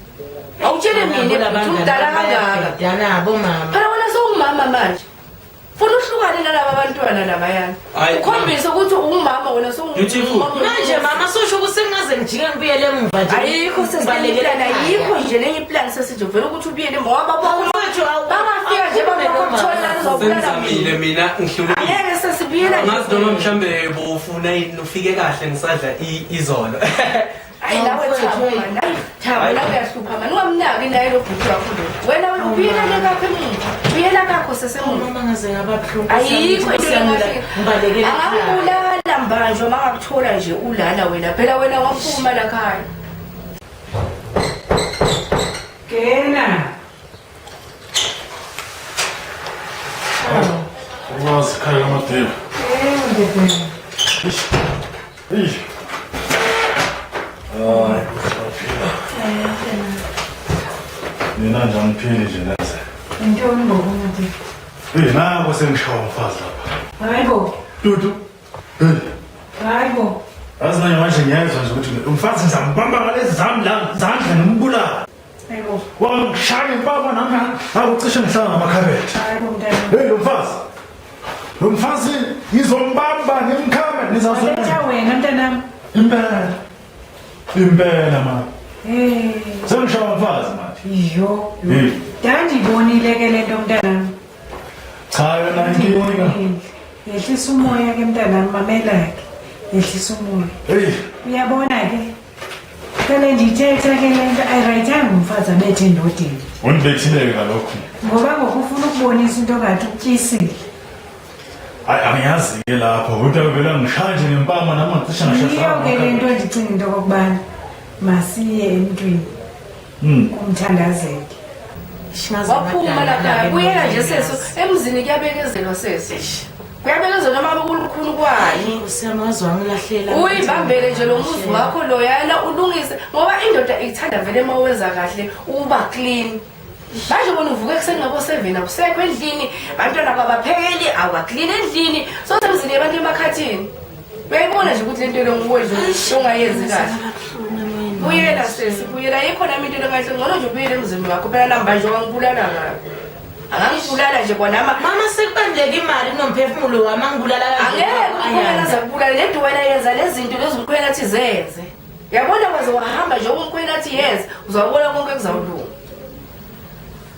Awutshele mina ukuthi umdala kangaka. Nabo mama. Phela wena sewumama manje. Funa uhlukane nalaba bantwana labayana. Hayi, Ukhombise ukuthi ungumama wena Beautiful. Manje mama susho ukuthi sengaze ngijike ngibuyele emuva nje. Ayikho Ngibalekele sesibalekela ayikho nje lenye iplan sesithi vele ukuthi ubuyele ngoba Mfowethu, bangafika nje bakuthola uzobulala Sengizamile mina ngihlulekile. Angeke sesibuyela nje. Angazi noma mhlambe bofuna yini ufike kahle ngisadla izolo. Hayi nawe Thabo man, hayi Thabo nawe uyahlupha man. Ungamnaki naye lo bhuti wakho lo. Wena ubuyela le kakho emuva. Ubuyela kakho sesemuva. Mama ngaze ngababuhlungu. Ayikho into engafika. Ngibalekele. Angakubulala mbanjwa mangakuthola nje ulala wena. Phela wena waphuma la khaya. Ngena. Ukwazi khaya kaMadiba. Ewe ndodana. Eish. Hayi, usaphila. Mina nje angiphili nje naze. Intoni ngoku Madiba? Hey, nako sengishawa umfazi lapha. Hayi bo. Dudu. Hey. Hayi bo. Yazi manje manje ngiyezwa nje ukuthi umfazi ngizambamba ngalezi zami la zandla ngimbulala. Hayi bo. Wangishaya impama nami akucishe ngihlala ngamakhabethe. Hayi bo mntana. Hey lo mfazi. Lo mfazi ngizombamba ngimkhame nizazona. Letha wena mntanami. Impela. Impela ma. Eh. Sengishawa umfazi manje. Iyo. Hey. Ndandibonile ke le nto mntanami. Cha yona inkinga. Yehlisa umoya ke mntanami, mamela ke. Yehlisa umoya. Hey. Uyabona ke? Kale ndithetha ke le nto ayirayithanga umfazi abethe endodeni. Undibethile kalokho. Ngoba ngoku ufuna ukubonisa into ngathi utyisile. Hayi angiyazi ke lapho kodwa vele ngishaya nje ngempama nami ngicishe Yiyo ke le nto endicinga into okokubana masiye emntwini kumthandazele. Waphuma la khaya. Buyela nje seso emzini kuyabekezelwa seso. Kuyabekezelwa noma kulukhuni kwani. Usiyamazi wangilahlela. Uyibambele nje lo muzi wakho loyana ulungise ngoba indoda ithanda vele uma wenza kahle uba clean. Manje wena uvuka ekuseni ngabo 7 awusekho endlini, abantwana abaphekeli, awuclean endlini. So semzini yabantu emakhathini. Uyayibona nje ukuthi lento lo nguwe nje ongayenzi kahle. Buyela sesi, buyela yikho nami into engahle ngcono nje ubuyele emzini wakho phela namba nje wangibulala ngayo. Angangibulala nje kwanama. Mama sekubaluleke imali kunomphefumulo wami angibulala kanje. Angeke umkhwena aze akubulale le nto wena yenza lezi zinto lezi umkhwena athi zenze. Uyabona waze wahamba nje umkhwena athi yenze, uzawubona konke kuzawulunga.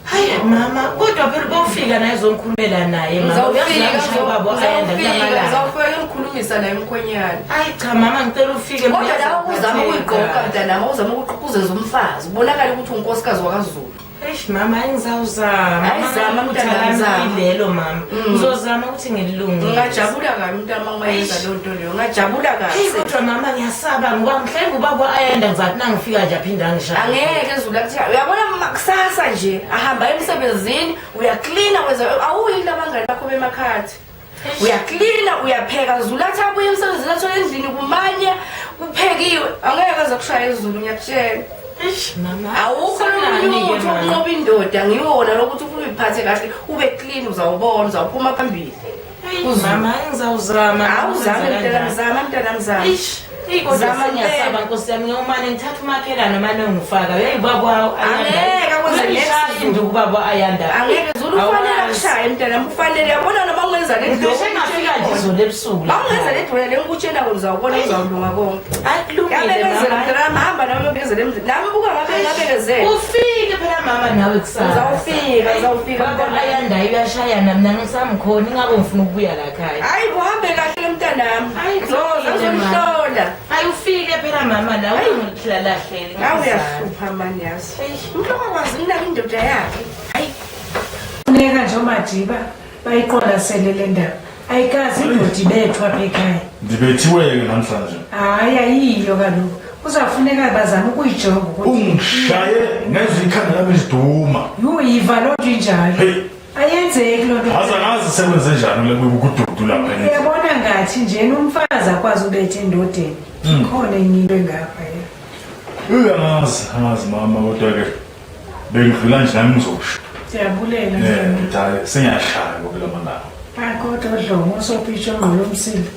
Hayi mama, kodwa phela bofika naye uzongikhulumela naye mama. Uzawufika, Ubaba ayanda kulamalanga. uzawufika ngikhulumisa naye umkhwenyana. Hayi cha mama ngicela ufike. Kodwa la uzama ukuyigqoka mntanami, uzama ukuqhuquzeza umfazi, ubonakale ukuthi unkosikazi wakaZulu. Eish mama ngizawuzama. Hayi, zama mntanami, zama. Ilelo mama. Ngizozama ukuthi ngilungise. Ngingajabula kabi mntanami uma yenza leyo nto leyo. Ngingajabula kabi. Eyi kodwa mama ngiyasaba ngoba mhlawumbe ubaba ayanda ngizathi nangifika nje aphinde angishaye. Angeke Zulu akuthi uyabona kusasa nje ahamba emsebenzini uyaklina wenza awuyi labangani bakho bemakhathi. Uyaklina uyapheka Zulu athi abuye emsebenzini athole endlini kumanye kuphekiwe angeke aze kushaya izulu ngiyakutshela. Eish mama. Awukho Sanani-ke, lutho mama. ukunqoba indoda ngiwona lokuthi ufuna uyiphathe kahle ube clean uzawubona uzawuphuma phambili. Eyi, mama ngizawuzama. Awuzame mntanami zama mntanami zama. Eish. Eyi kodwa Zama sengiyasaba impela. nkosi yami ngiyomane ngithatha umakhelwane mane ngifaka. Hey baba Angeke akwenze next. Induku baba ayanda. Angeke Zulu ufanele akushaye mntanami ufanele uyabona noma ungenza le nto. Ngisho engafika nje izolo ebusuku. Uma ungenza le nto le ngikutshela kona uzawubona uzawulunga konke. Hayi kulungile Uyabekezela mama. mntanami hamba nawe uyobekezela emzini. Nami buka ngabe ngabekezela. Ufike phela mama nawe kusasa. Uzawufika, uzawufika Baba mntanami. ayanda uyashayana mina ngisamkhona ingakho ngifuna ukubuya la ekhaya. Hayi uhambe kahle mntanami. Hayi Zoza kulungile, mama. ngizomhlola. Hayi ufike phela mama nawe ungihlalahlele. Nawe uyahlupha mani yazi. Umuntu ongakwazi ukunaka indoda yakhe. Hayi Funeka nje oMadiba bayiqwalasele le ndaba. Ayikazi indoda ibethwa apha ekhaya. Ndibethiwe ke namhlanje. Hayi ayiyo kaloku. Kuzafuneka bazame ukuyijonga ukuthi Ungishaye ngezwe ikhanda lami liduma. Yho yiva loo nto injalo. Hey. Ayenzeki loo nto. Aze angazi sekwenze njani kududu lapha endlini. Uyabona ngathi njena umfazi akwazi ubetha endodeni. Ikhona enye into engapha ya. Uyangazi, angazi mama kodwa ke bengidlula nje nami ngizosho. Siyabulela. Ngithi hayi sengiyashaya ngoba lamalanga. Ah, kodwa Dlomo osopitsha ongqolomsila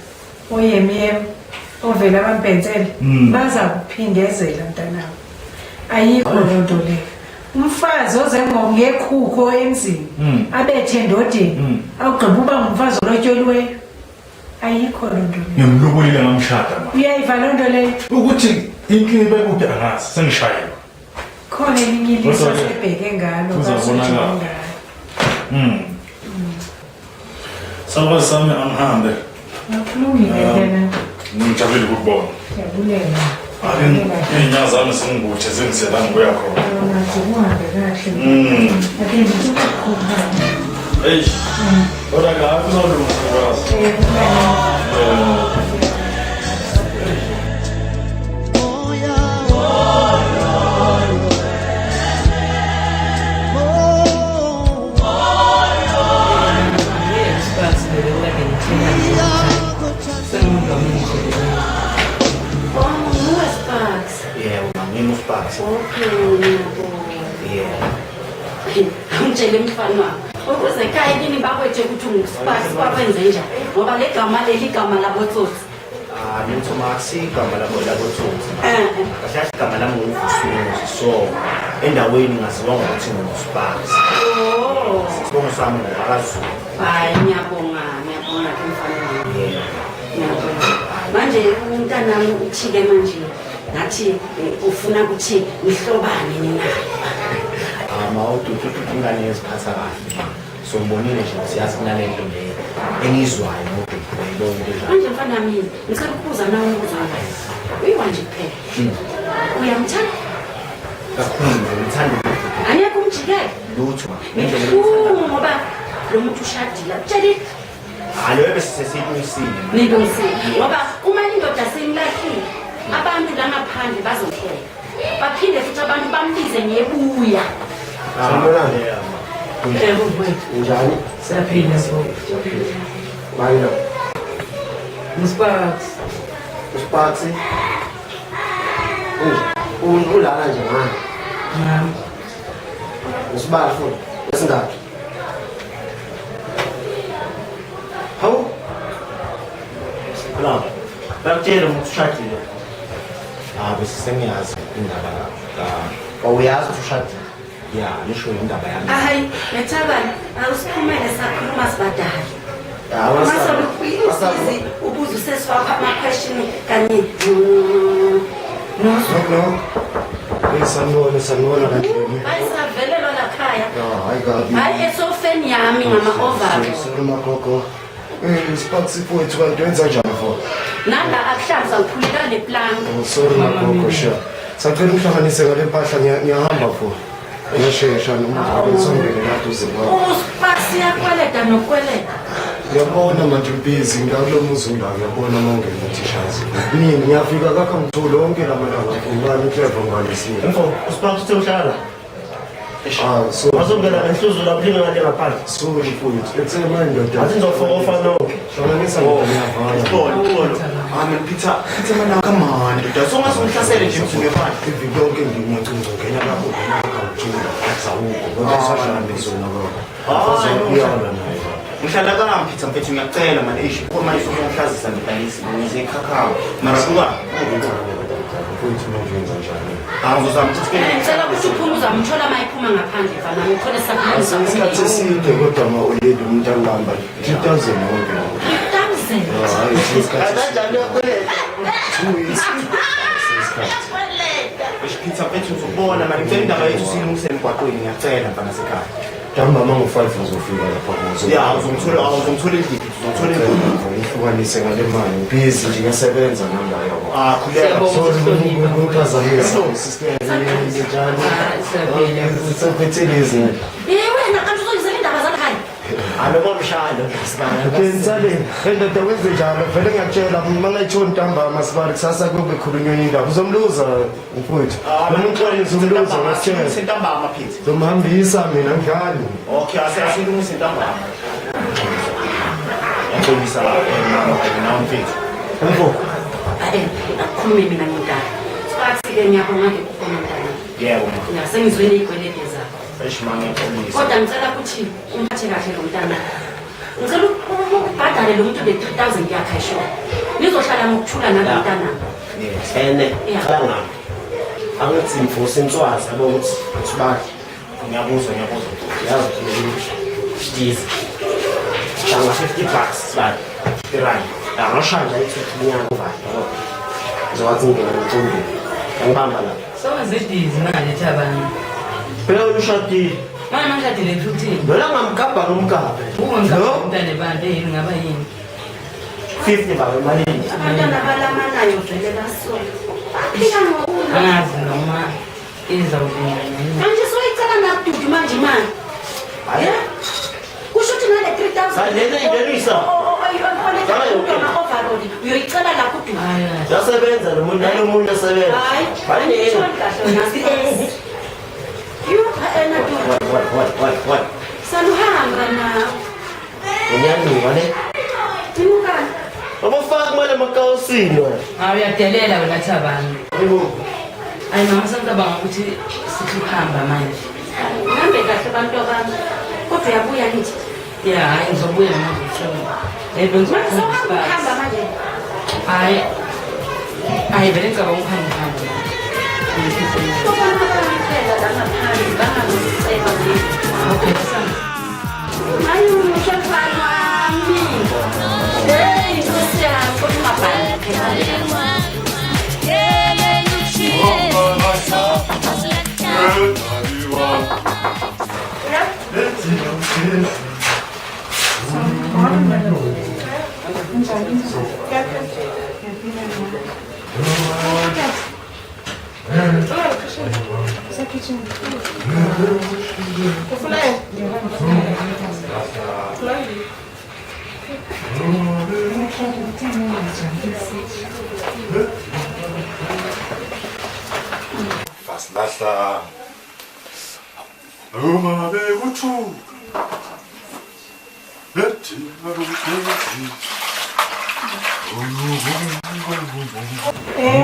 oyemyem ovela abampensele baza kuphindezela mntanami. Ayikho loo nto leyo. Umfazi oze ngekhukho emzini abethe endodeni awugqiba uba ngumfazi olotyoliweyo. Ayikho loo nto leyo. Ngimlobolile ngamshada ma. Uyayiva loo nto leyo? Ukuthi inkinga ibekude angazi sengishayelwa. Khona elinye iliso Kodwa ke, sebheke ngalo kuzabonakala. kasujike ngalo. Salukazi sami angihambe. Kulungile mntanami. Ngijabulile ukukubona. Siyabulela. Ake iy'nyawo zami zingibuthe zingise la ngibuya khona. Nathi kuhambe kahle. Ake ngithi ukukhupha. Eish. Kodwa ke hayi kuzolunga salukazi. Sparks bebekade ngitshela nje sengimuntu wami. Oh, nguwe Sparks. Yebo, ma, ngimi uSparks. Okay, ngiyabonga. Yebo. Ngitshele mfana wami. Ukuze ekhaya kini bakwethe ukuthi unguSparks kwakwenze njani? Ngoba le gama leli igama labotsotsi. Ah, lutho ma, akusigama labo labotsotsi. Eh, eh. Kahle kahle igama lami nguVusimuzi. So, endaweni ngaziwa ngokuthi nguSparks. Oh. Isibongo sami ngowakaZulu. Hayi, ngiyabonga, ngiyabonga ke mfana wami. Yebo. Ngiyabonga. Manje umntanami uthike manje ngathi ufuna ukuthi nihlobane ninaye. Ah, ma uDudu ingane eziphatha kahle. So ngibonile nje ukuthi yazi kunale nto le engizwayo ngoDudu uyayibona into enjalo. Manje mfana wami ngicela ukubuza nawe umbuzo wami. Uyiwa nje kuphela. Uyamthanda? Kakhulu nje ngithanda uDudu. Angeke umjikele. Lutho ma. Ngendlela engimthanda. Ngibuhlungu ngoba lo muntu ushadile. Akutsheli Ah, loyo bese sesiyilungisile. ma. nilungisile. Ngoba uma indoda seyimlahlile abantu la ngaphandle bazohleka. Baphinde futhi abantu bambize ngebuya. Sanibonani. Yebo mfowethu. Unjani? Siyaphila mfowethu. Bani lo? NguSparks. USparks. Ulala nje ngani? Mama. Usibali futhi. Esingaki? Hawu. La. Bakutshela ukuthi ushadile. Ah, bese sengiyazi indaba ka. Awuyazi ukuthi ushadile. Ya, nisho indaba yami. Hayi, Methabane, awusiphumele sakhuluma sibadala. Ya, Usizi ubuze usesi wakho ama-question kanye nozo. No. Hey, sanibona, sanibona kahle. Hayi savelelwa lakhaya. Ya, hayi kabi. Hayi esofeni yami ngama-overall. Sorry magogo. Sparks mfowethu kanti wenza njani mfo? Nala akuhlanza ngikhuleka le plank. Oh, sorry magogo sha. Sacela uhlanganise ngale mpahla ngiyahamba mfo. Ngiyashesha noma ngisondele la duze kwakho. USparks uyakweleta nokweleta. Ngiyabona manje ubhizi ngila kulo muzi ula ngiyabona uma ungena thishazi. Mina ngiyafika kakho ngithole wonke la malanga ngubani uClever ngubani sini. Mfo, uSparks uthe uhlala la. Ah, so Azongena ngenhluzu lapho lingale ngaphandle. Sorry mfowethu. Ethe manje ndoda. Athi ngizofokofa nonke. Hlanganisa ndoda ngiyavala. Xolo, xolo. Ah, man Peter, Peter man come on. Ndoda, songase ungihlasele nje emzini wefana. Iviki yonke ngiyacunga ngena lapho ngena ngawuthula zawukho. Kodwa sashaya zona kwakho. Uyalwa naye. Ngihlala kangami Peter mfethu ngiyacela man eish ukhona manje usungihlazisa ndoda ngize ekhakhawo. Mara buka. Mfowethu manje wenza njani? Ah, ngizozama ukuthi Ngicela ukuthi uphume uzamthola uma ephuma ngaphandle mfana. Ngikhona sakhuluma. Isikhathi eside kodwa ma uleli umuntu angibamba 3000 wonke. 3000. Hayi isikhathi. Kanjani uyakweleta? 2 weeks. Isikhathi. Eish Peter mfethu ngizokubona man ngicela indaba yethu siyilungise emgwaqweni ngiyacela mfana sekhaya. Ntambama ngo-5 ngizofika lapha kuzo. Ya, uzongithola, uzongithola endlini, uzongithola endlini. Ngihlukanise ngale mali. Ngibhizi nje ngiyasebenza nami la yabo. Ah, khuleka. Sorry ukuphazamisa. Sister njani? Siyaphila. Siphethe lezi. Eh wena kanti uzongizela indaba zalakhaya. Noma mshalo sibali. Okay, Nsaleni, endoda wenze njalo vele ngiyakutshela uma ngayithoni ntambama sibali kusasa kuyobe khulunywa enye indaba. Uzomluza mfowethu. Noma umxolisa umluza ngasitshela. Sintambama Pete. Zomhambisa mina ngidlali. Okay, asilungise intambama. Ngixolisa mama kanye nawe mfethu. Mfo. Akukhulume mina ngomntana. Siphathi-ke ngiyabonga-ke kukhona mntana. Yebo ma. Ya, sengizwile iy'kwelede zakho. Eish ma ngiyaxolisa. Kodwa ngicela ukuthi umphathe kahle lo mntana. Ngicela ubhadale lo muntu le-3 000 yakhe ayisho. Nizohlala ngokuthula nalo mntana. Ene, Yeah. khala ngami. Angithi mfose inswazi yabo ukuthi sibali. Ngiyabuzwa ngiyabuzwa. Yazi ukuthi dizi. Shanga 50 bucks sibali. Rand. Angashaya nje ithi inyanga uvayo yabo. Ngizowathi ngingena emcimbini. Angibamba la. Sowenze idizi manje Thabani. Phela wena ushadile. Manje mangishadile kusho ukuthini? Lona ngamgabha nomgabhe. Ungangigabha umntane bantu yini ngaba yini? 50 baba emalini. Abantwana abalamanayo vele basuka. Baphika ngokulwa. Angazi noma izawulingana yini. Manje soyicela nakududu manje imali. Yeah? Kusho ukuthi nale 3000. Hayi, lena isa. Overall uyoyicela la kududu. Yasebenza lo muntu nalo muntu asebenza. Hayi, angitholi kahle wena. Yo, ena dudu. What what what what? Saluhamba nawe. Unyanuka le. Inukani? Abafaki manje emakawusini wena. Hayi uyadelela wena Thabani. Hayi mama sengicabanga ukuthi sithi ukuhamba manje. Uhambe kahle bantu abami. Kodwa uyabuya nje. Ya, hayi ngizobuya manje ngithola. Yebo Manje sewuhamba ukuhamba manje. Hayi. Hayi vele ngicabanga ukuhamba ukuhamba manje. Sobona abantu phela la ngaphandle bangakusiceba nje. Okay. Hayi umuhle mfana wami. Hey, Nkosi yami, kodwa ungabhali phela. Fasilahla. Uma bekuthuka. Bethi arukuthi.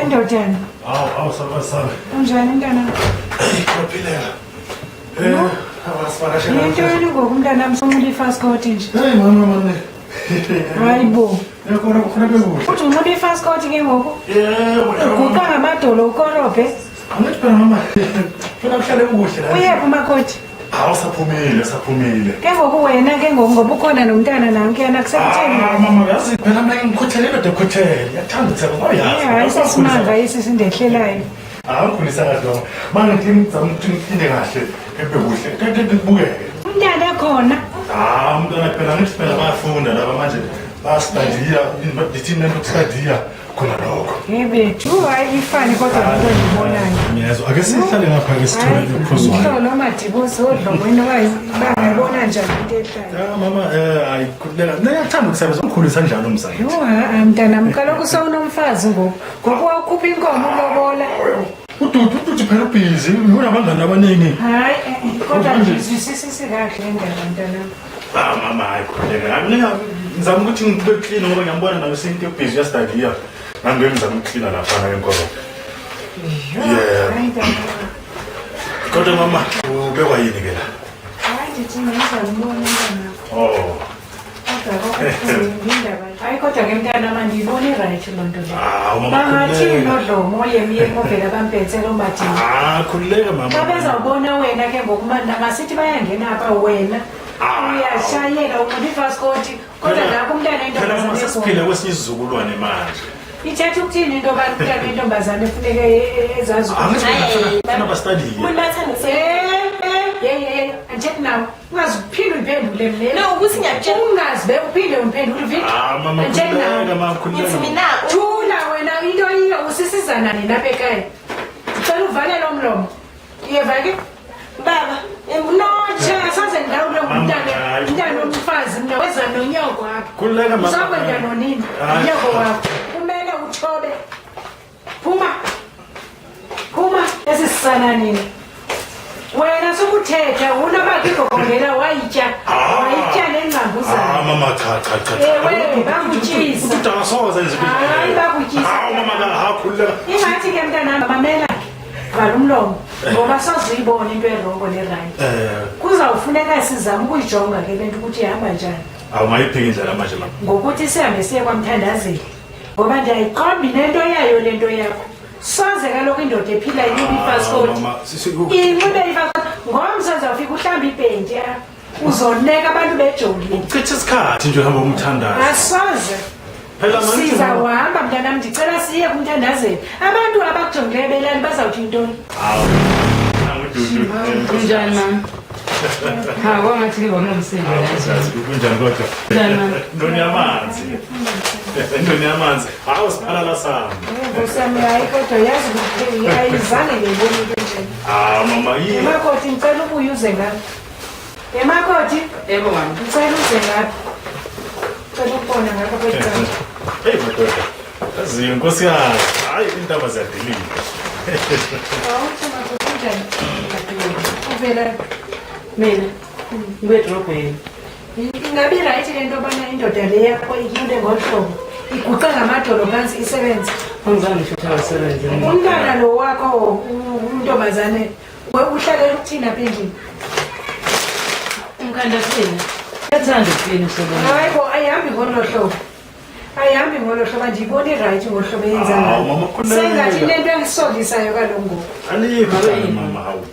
Ndodana, Awu awu sabe sabe. unjani mntanam? Ngiyaphileka. Eh, abasivakashela. Yintoni ngoku mntanam sonxiba ifaskoti nje? Hey mama mama. Hayi bo. Khona khona bekuhle. Uthi unxiba ifaskoti ke ngoku? Yebo. Uguqa ngamadolo ukorobhe. Angithi phela mama. Funa kuhlale kuhle la. Uyephi umakoti? Hawu saphumile saphumile. Ke ngoku wena ke ngoku ngoba ukhona nomntana nankuyana kusekutheni? Ah mama yazi phela mina ngikhuthele indoda ekhuthele. Ngiyathanda ukuthela ngoba uyazi. Hayi sesimanga esisindehlelayo. Ah ngikhulisa kahle mama. Manje ngizama ukuthi ngikline kahle kebe kuhle. Kade ngikubukeke. Umntana khona. Ah umntwana phela ngithi phela bayafunda laba manje bayastadiya ndithini lento kustadiya khona lokho. Yebethu hayi ifani kodwa lento endiyibonayo. Ngiyezwa ake sihlale ngapha ke sithole uphuzwayo. Umhlolo omadibosi odlongweni bangayibona njani into ehlayo. Ah mama hayi khululeka. Mina ngiyakuthanda ukusebenza ungikhulisa njalo mzali. Yho ha mntanam kaloku sewunomfazi ngoku. Ngoku wawukhupha inkomo ulobola. Ududu phela ubhizi unabangani abaningi. Hayi kodwa ndizwisisisi kahle le ndaba mntanam. Ah mama hayi khululeka. Mina ngizama ukuthi ngibe clean ngoba ngiyambona nawe sinto ubhizi uyastadiya. Nami ngizama ukuklina lapha na enkolo. Yeah. Hayi mntanam. Kodwa mama ubekwa yini ke la? Hayi ndithi ngizambona mntanam. Oh. Kodwa kwakubuhlungu indaba. Hayi kodwa ke mntanam andiyiboni irayithi loo nto leyo. Ah mama Bangathini khululeka. nodlomo oyemyeni ovela bamphethe loo madini. Ah khululeka mama. Xa bezawubona wena ke ngoku masithi bayangena apha wena uyashayela unxiba ifaskoti kodwa nakho umntana Phela mama wentombazane sesiphila kwesinye isizukulwane manje. Ithetha ukuthini into yobana umntana wentombazane efuneke ezazi Angithi phela funa bastadiye. Ye andithethi nawe ungaze uphinde uyiphendule mna. No, ukuthi ngiyakutshela. Ungaze be uphinde undiphendule Vic. Ah mama Andithethi nawe. khululeka mama khululeka. Ngithi mina Thula wena into yiyo usisizana nina apha ekhaya. Ndicela uvale lo mlomo. Uyeva ke? Baba, Notshe asoze ndilawule hayi. Mntana omfazi mna weza nonyoko apha. Khululeka mama. Uzakwenda nonina. Hayi. Unyoko wakho. Kumele uthobe. Phuma. Phuma esisana nini. Wena sukuthetha unobakho igogongela wayitya. Wayitya nengcambu Ah zayo. mama cha cha cha. Ewe, bakutyisa. Uthi asoze nje. Hayi, bakutyisa. Hawu mama ha khululeka. Ingathi ke mntanam mamela ke. Vala umlomo ngoba soze uyibone into erongo nerayithi. Kuzawufuneka sizame ukuyijonga ke le nto ukuthi ihamba njani. Awungayiphiki indlela manje mama. Ngokuthi sihambe siye kwamthandazeli ngoba ndiyayiqomba inento yayo le nto yakho. Soze kaloku indoda ephila inxibe ifasikoti. Mama sisi Inxibe ifasikoti ngomso uzawufika uhlambe ibhenti apha. Uzoneka abantu bejongile. Uchitha isikhathi nje uhamba umthandazo. Asoze. Phela manje Sizawuhamba mntanam, ndicela siye kumthandazeli. Abantu abakujongileyo belali bazawuthi yintoni? Kunjani mama? Ha, kwangathi ngibona umsindo la nje. Kunjani kodwa? Kunjani mama? Ntoni yamanzi. Ntoni yamanzi. Hawu siphalala sami. Nkosi yami, hayi kodwa yazi ukuthi ayizange ngiyibone into enjena. Ah mama yini? Emakoti ngicela ubuye uze ngapha. Emakoti? Yebo mama. Ngicela uze ngapha. Ngicela ukubona ngapha kwecala. Hey madoda. Yazi nkosikazi. Hayi indaba ziyadilika. Awuthi makoti kunjani? Uvela Mina ngibuye edorobheni. Ingabi rayithi le nto yobana indoda le yakho inyule ngolu hlobo iguqe ngamadolo phantsi isebenze. Angizange ngisho ukuthi awasebenze. Umntana lo wakho untombazane uhlalela ukuthini apha endlini? Umkhanda kuthini? Uyathanda ukuthini usebenza? Hayi bo, ayihambi ngolo hlobo. Ayihambi ngolo hlobo, andiyiboni irayithi ngolu hlobo eyenza Hawu, ngayo. mama, khululeka. Sengathi inento engisolisayo kaloku ngoku. Alikho icala mama hawu.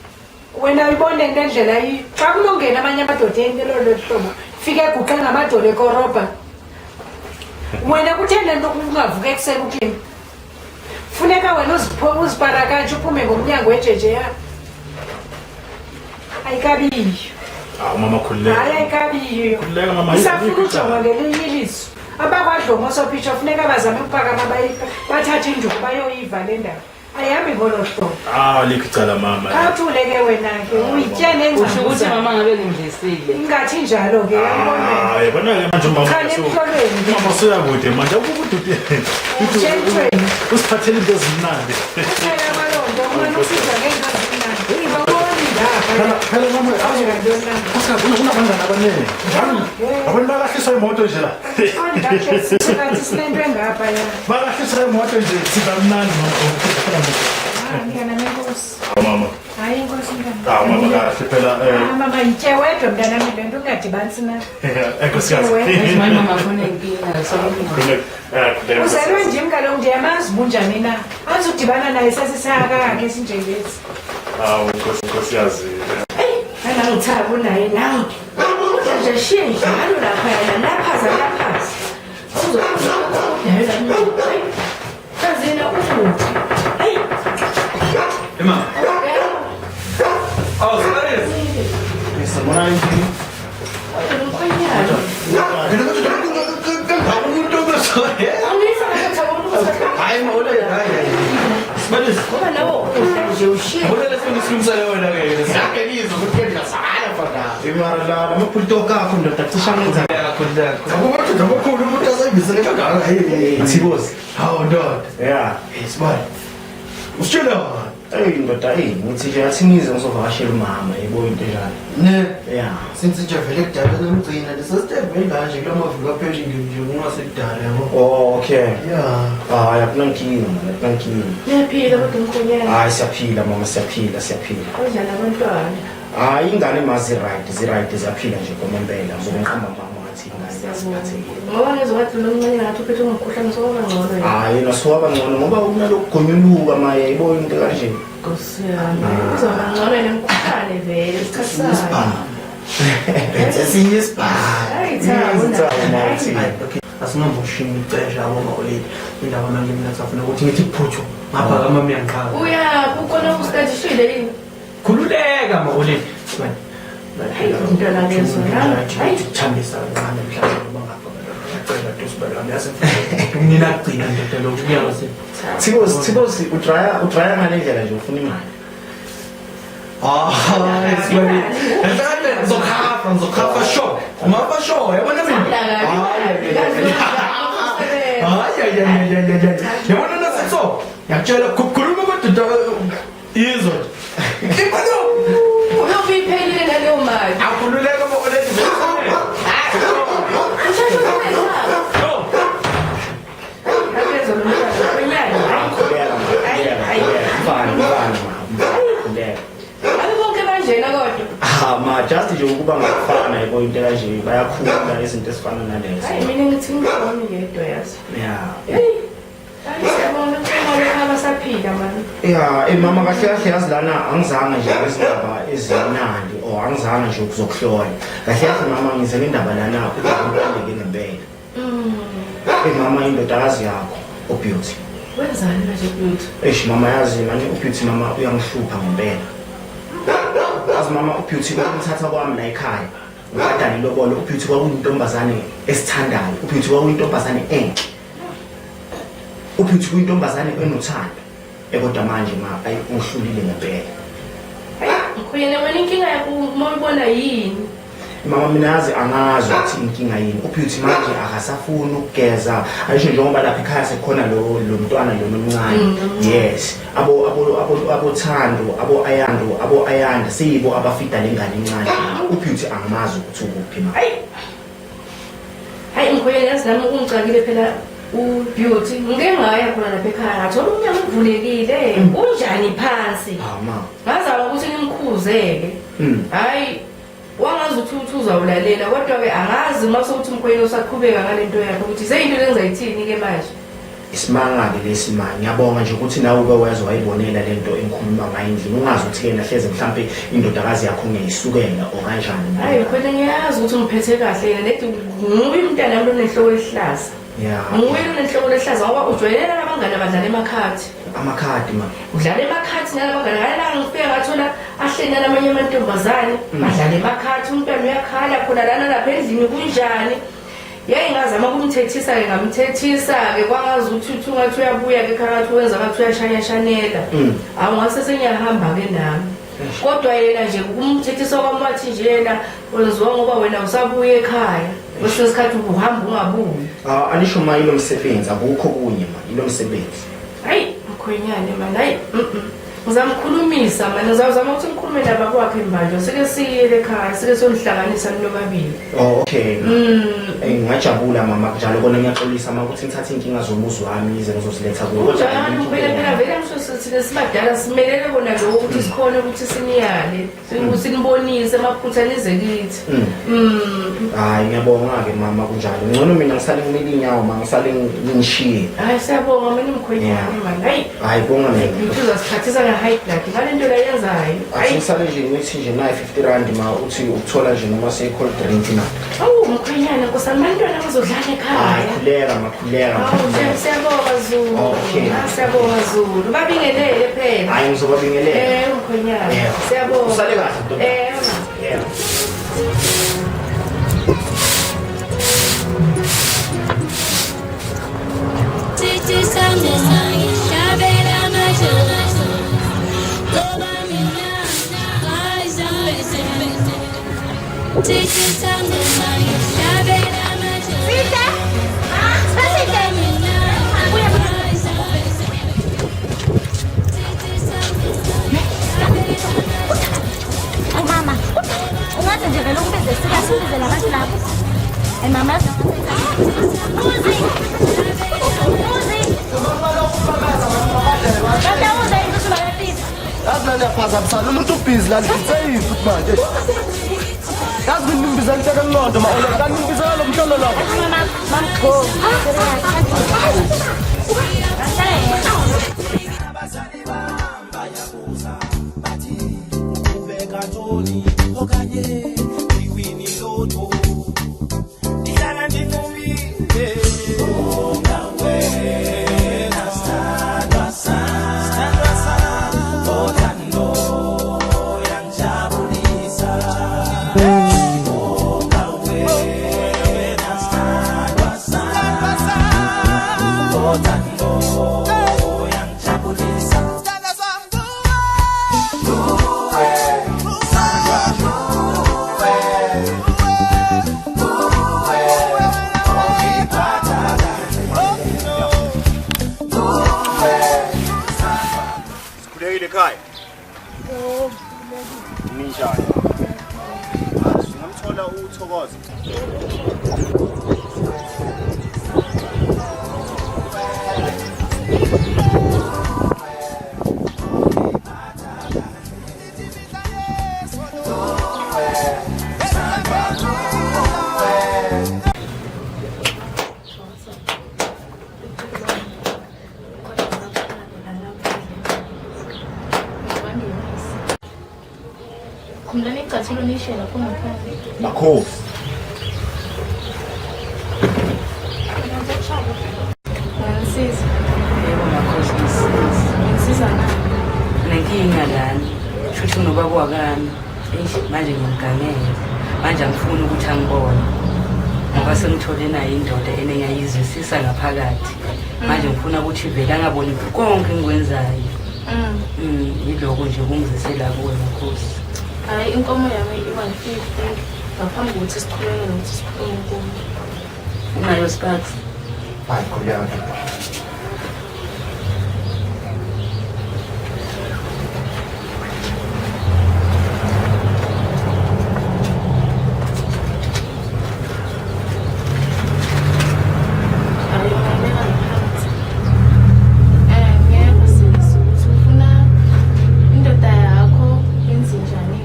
Wena uyibone ngendlela xa kunongena amanye amadoda elolo hlobo fike eguqe ngamadolo ekorobha. Wena kutheni le nto ungavuka ekuseni uklina? Funeka wena uziparakanje uphume ngomnyango wejeje Ayikabiyo. Hawu mama khululeka. Hayi ayikabiyo. Khululeka mama. Isafuna alikho ujongwa icala. ngelinye iliso. Abakwadlomo sophitsho funeka bazame ukuphakama bathathe induku bayoyiva le ndaba. Ayihambi ngolo hlobo. Ah alikho icala mama. Khawuthule ke wena ke uyitye Usho ukuthi nengcambu. mama ngabe ngimdlisile. Ingathi njalo ke uyabona. Ah yabona ke manje mama. Cha, nemhlolweni. Mama usuyakude manje akukude. Utshelweni. Usiphathele into ezimnandi. Kuphela kwaloo nto umane usiza ngeento ezimnandi. Ungibaboni ngapha. Phela mama kunabangani abaningi. Njalo abantu bakahliswa imoto nje la. Ondahle sinento engapha ya. Bakahliswa imoto nje siba mnandi mama. Ah, mntana nenkosi. Hawu mama. Hayi inkosi mntana. Hawu mama kahle phela Ah, mama yitye wedwa mntanami le nto ungadibanisi na. Nkosikazi. Manje mama kunenkinga sokulunga. Uzelwe ndim kaloku ndiyamazi bunjani na. Andizudibana naye sesisakakhe esinjengesi. Hawu nkosikazi. Nangithabo naye nawe. Udla nje shiye njalo lapha yena laphaza laphaza. Kazina umuthi. Hey. Ema. Awu Sibariz. Sanibonani. Hayi ma ole hayi. Sibariz. Ngoba nawe udla nje ushiye. Yabona lesifuna silungisele wena ke. Ngiyakizwa ukuthi ngiyasala mfana. Imara la amapulto kakho ndoda cisha ngenza. Khululeka. Akumadoda amakhulu umuntu asayibizele kangaka. Hey, Thibozi. Hawu ndoda. Yeah. Hey sibali. Usitshela. Hey ndoda hey ngithi nje athi ngize ngizovakashela umama yebo into enjalo. Ne. Yeah. Since nje vele kudala namgcina lesasitevele la nje kulamaviki aphelile nje kungasekudala yabo. Oh okay. Yeah. Hayi akunankinga mama akunankinga. Niyaphila kodwa umkhonyana. Hayi siyaphila mama siyaphila siyaphila. Kanjani abantwana? Hayi ingane ma zi-right zi-right ziyaphila nje kwamempela ngizobe ngiqamba mama ngathi ingane ziphathekile. Ngoba ngizwa ngathi lo mncane ngathi uphethwe ngumkhuhlane sowaba ngcono yena. Hayi yena sowaba ngcono ngoba unalokugonyuluka maye yebo into kanje. Nkosi yami. Uzoba ngcono yena umkhuhlane vele isikhathi sakhe. Esinye isibhamu. Hayi Thabo. Okay. Asingamboshini icesha yabo mawoledi. Indaba manje mina ngisafuna ukuthi ngithi phuthu ngapha kamama uyangiqhaba. Uyaphi ukhona usikhathishile yini? Khululeka mawoledi. Manje Hayi umntwana lezo hayi thambisa kancane mhlawumbe ngoba ngapha ngacela dosibalo wami yazi mina kugcina ndoda lokhu kuyazi. Thibozi Thibozi udraya ngale ndlela nje ufuna imali. Ah, sibali. Mhlawumbe ngizokhafa Ngizokuhafa, ngizokuhafa sure. Ungafa sure, yabona mina. Hayi hayi hayi hayi. Yabona nasitso. Ngiyakutshela khuluma kodwa izwa. Imali uyobe iphelile naleyo mali. Akhululeka bo already. Ah ma just nje ukuba ngakufana yebo into kanje bayakhula izinto ezifana nalezo. Hayi mina ngithi ngibona yedwa yazi. Yeah. Hey. Hayi siyabonga ukuba abasaphila mani. Yeah, mama kahle kahle yazi lana angizange nje izindaba ezimnandi or angizange nje ukuzokuhlola. Kahle kahle mama ngizele indaba lana ukubaluleke ngempela. Mama indodakazi yakho uBeauty. Wenzani manje Beauty? Eish mama yazi manje uBeauty mama uyangihlupha ngempela. Yazi mama uBeauty ukumthatha kwami la ekhaya. Ubhadala ilobolo uBeauty kwakuyintombazane esithandayo. uBeauty kwakuyintombazane enhle. uBeauty kuyintombazane enothando. Kodwa manje ma ayi ungihlulile ngempela. Hayi mkhuyene wena inkinga yakho uma uyibona yini? Mama mina yazi angazi ukuthi inkinga yini. uBeauty manje akasafuni ukugeza. Ayisho njengoba lapha ekhaya sekhona lo mntwana lo omncane. Yes. Abo abo abo abothando, abo Ayando, abo Ayanda seyibo abafida lengane encane. uBeauty angimazi ukuthi ukuphi ma. Hayi. Hayi mkhuyene yazi nami ungicakile phela uBeauty. Ngike ngaya khona lapha ekhaya ngathola umnyango uvulekile. Unjani phansi? Ah ma. Ngazama ukuthi ngimkhuzeke. Hayi wangazi ukuthi uzawulalela kodwa ke angazi mase uthi umkhwelo usaqhubeka ngalento yakhe ukuthi seyinto lengizayithini ke manje. Isimanga ke lesi ma ngiyabonga nje ukuthi nawe uke wezwa wayibonela lento engikhuluma ngayo endlini ungazi ukuthi yena hleze mhlambe indodakazi yakho ngiyisukela o kanjani. Hayi khona ngiyazi ukuthi ungiphethe kahle yena nedi nguye umntana wami lonenhloko ehlaza. Yeah. Nguye lonenhloko ehlaza ngoba ujwayelana nabangani abadlala emakhadi. Amakhadi ma. Udlala emakhadi nalabangani ngalanga ngifike ngathola ahleli namanye amantombazane badlala emakhadi umntwana uyakhala khona lana lapha endlini kunjani. Yayi ngazama ukumthethisa ke ngamthethisa ke kwangazi ukuthi ungathi uyabuya ke khakathi wenza ngathi uyashaya shanela. Awu ngase sengiyahamba ke nami. Kodwa yena nje ukumthethisa kwami wathi nje yena wenziwa ngoba wena usabuya ekhaya. Kwesinye isikhathi uhamba ungabuyi. Ah anisho ma ilo msebenzi akukho kunye ma ilo msebenzi. Hayi mkhwenyane man hayi ngizamkhulumisa man ngizawuzama ukuthi ngikhulume nababa wakhe manje sike siyele ekhaya sike sonihlanganisa nobabili. Oh okay. Ngingajabula mama kunjalo kona ngiyaxolisa ma ukuthi ngithathe inkinga zomuzi wami ize ngizoziletha kuwe. Kunjalo phela phela vele ngisho sithi sibadala simelele kona lokho ukuthi sikhone ukuthi siniyale sinibonise amaphutha nize kithi. Hayi ngiyabonga ke mama kunjalo. Ngcono mina ngisale ngimele inyawo ma ngisale ngishiye. Hayi siyabonga mina mkhwenyane man. Hayi. Hayi bonga mina. Uzasiphathisa nge high blood ngalento la yenzayo. Hayi ngisale nje ngithi nje nayi 50 rand ma uthi ukuthola nje noma se cold drink na. Awu mkhwenyane nkosana abantwana bazodlala ekhaya. Hayi khuleka ma khuleka. Awu siyabonga Zulu. Okay. Siyabonga Zulu. Babingelele phela. Hayi ngizobabingelela. Mkhwenyane. Siyabonga. Usale kahle ntombi. Yeah. Mama, ungaze nje vele umbize sika sibize labantu lapho. Hey mama. Uzi. Uzi. Baba uze into bayafisa. Yazi lana yaphazamisana umuntu ubhizi la ngithe futhi manje. Yazi mina ngimbiza into engqondo ma ola kanti ngimbiza lo mhlolo lapho. Mama, mama go. Hey! Khululekile ekhaya. Ninjani? Singamthola uThokoza. Khumbulani icathulo nishiye lapho ngaphandle. Makhosi. Ungangisiza? Yebo makhosi ngisiza. Ungisiza ngani? Nenkinga lana. Shuthi unobaba wakami. Eish manje ngimganele. Manje angifuni ukuthi angibone. Ngoba sengithole naye indoda enengiyayizwisisa ngaphakathi. Manje ngifuna ukuthi vele angaboni konke engikwenzayo. Yiloko nje kungizisela kuwe makhosi. Hayi inkomo yami i-150 ngaphambi kokuthi siqhubeke nokuthi sikhulume kuyo. Unayo Sparks? Hayi khululeka. Hayi ungayibeka ngaphansi. Ngiyeva sisi ukuthi ufuna indoda yakho yenze njani?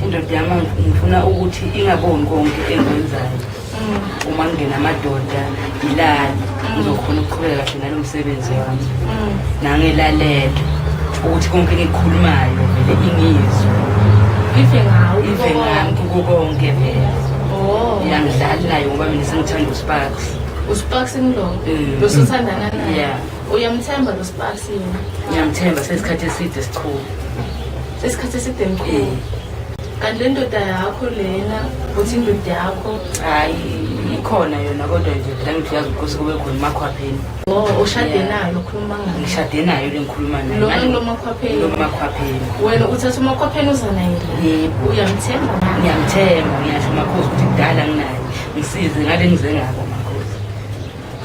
Indoda yami ngifuna ukuthi ingaboni konke engikwenzayo. Uma ngingena amadoda ilale ngizokhona ukuqhubeka kahle nalo msebenzi wami. Nangilalela ukuthi konke engikukhulumayo vele ingizwe. Ive ngawe. Ive ngami kuko konke vele. Oh. Ngiyangidlali nayo ngoba mina sengithanda uSparks. uSparks ngilo. Lo sothandana naye. Yeah. Uyamthemba lo Sparks yini? Ngiyamthemba sesikhathi eside sichuma. Sesikhathi eside mkhulu. Kanti le ndoda yakho lena uthi indoda yakho Hayi ikhona yona kodwa nje phela ngithi uyazi ukuthi kube khona umakhwapheni. Oh, ushade Yeah. nayo ukhuluma ngayo. Ngishade nayo le ngikhuluma nayo. Lo Manje- lo makhwapheni. Lo makhwapheni. Wena uthatha umakhwapheni uza naye la. Yebo. Uyamthemba na? Ngiyamthemba ngiyasho makhosi ukuthi kudala nginaye. Ngisize ngale ngize ngako makhosi.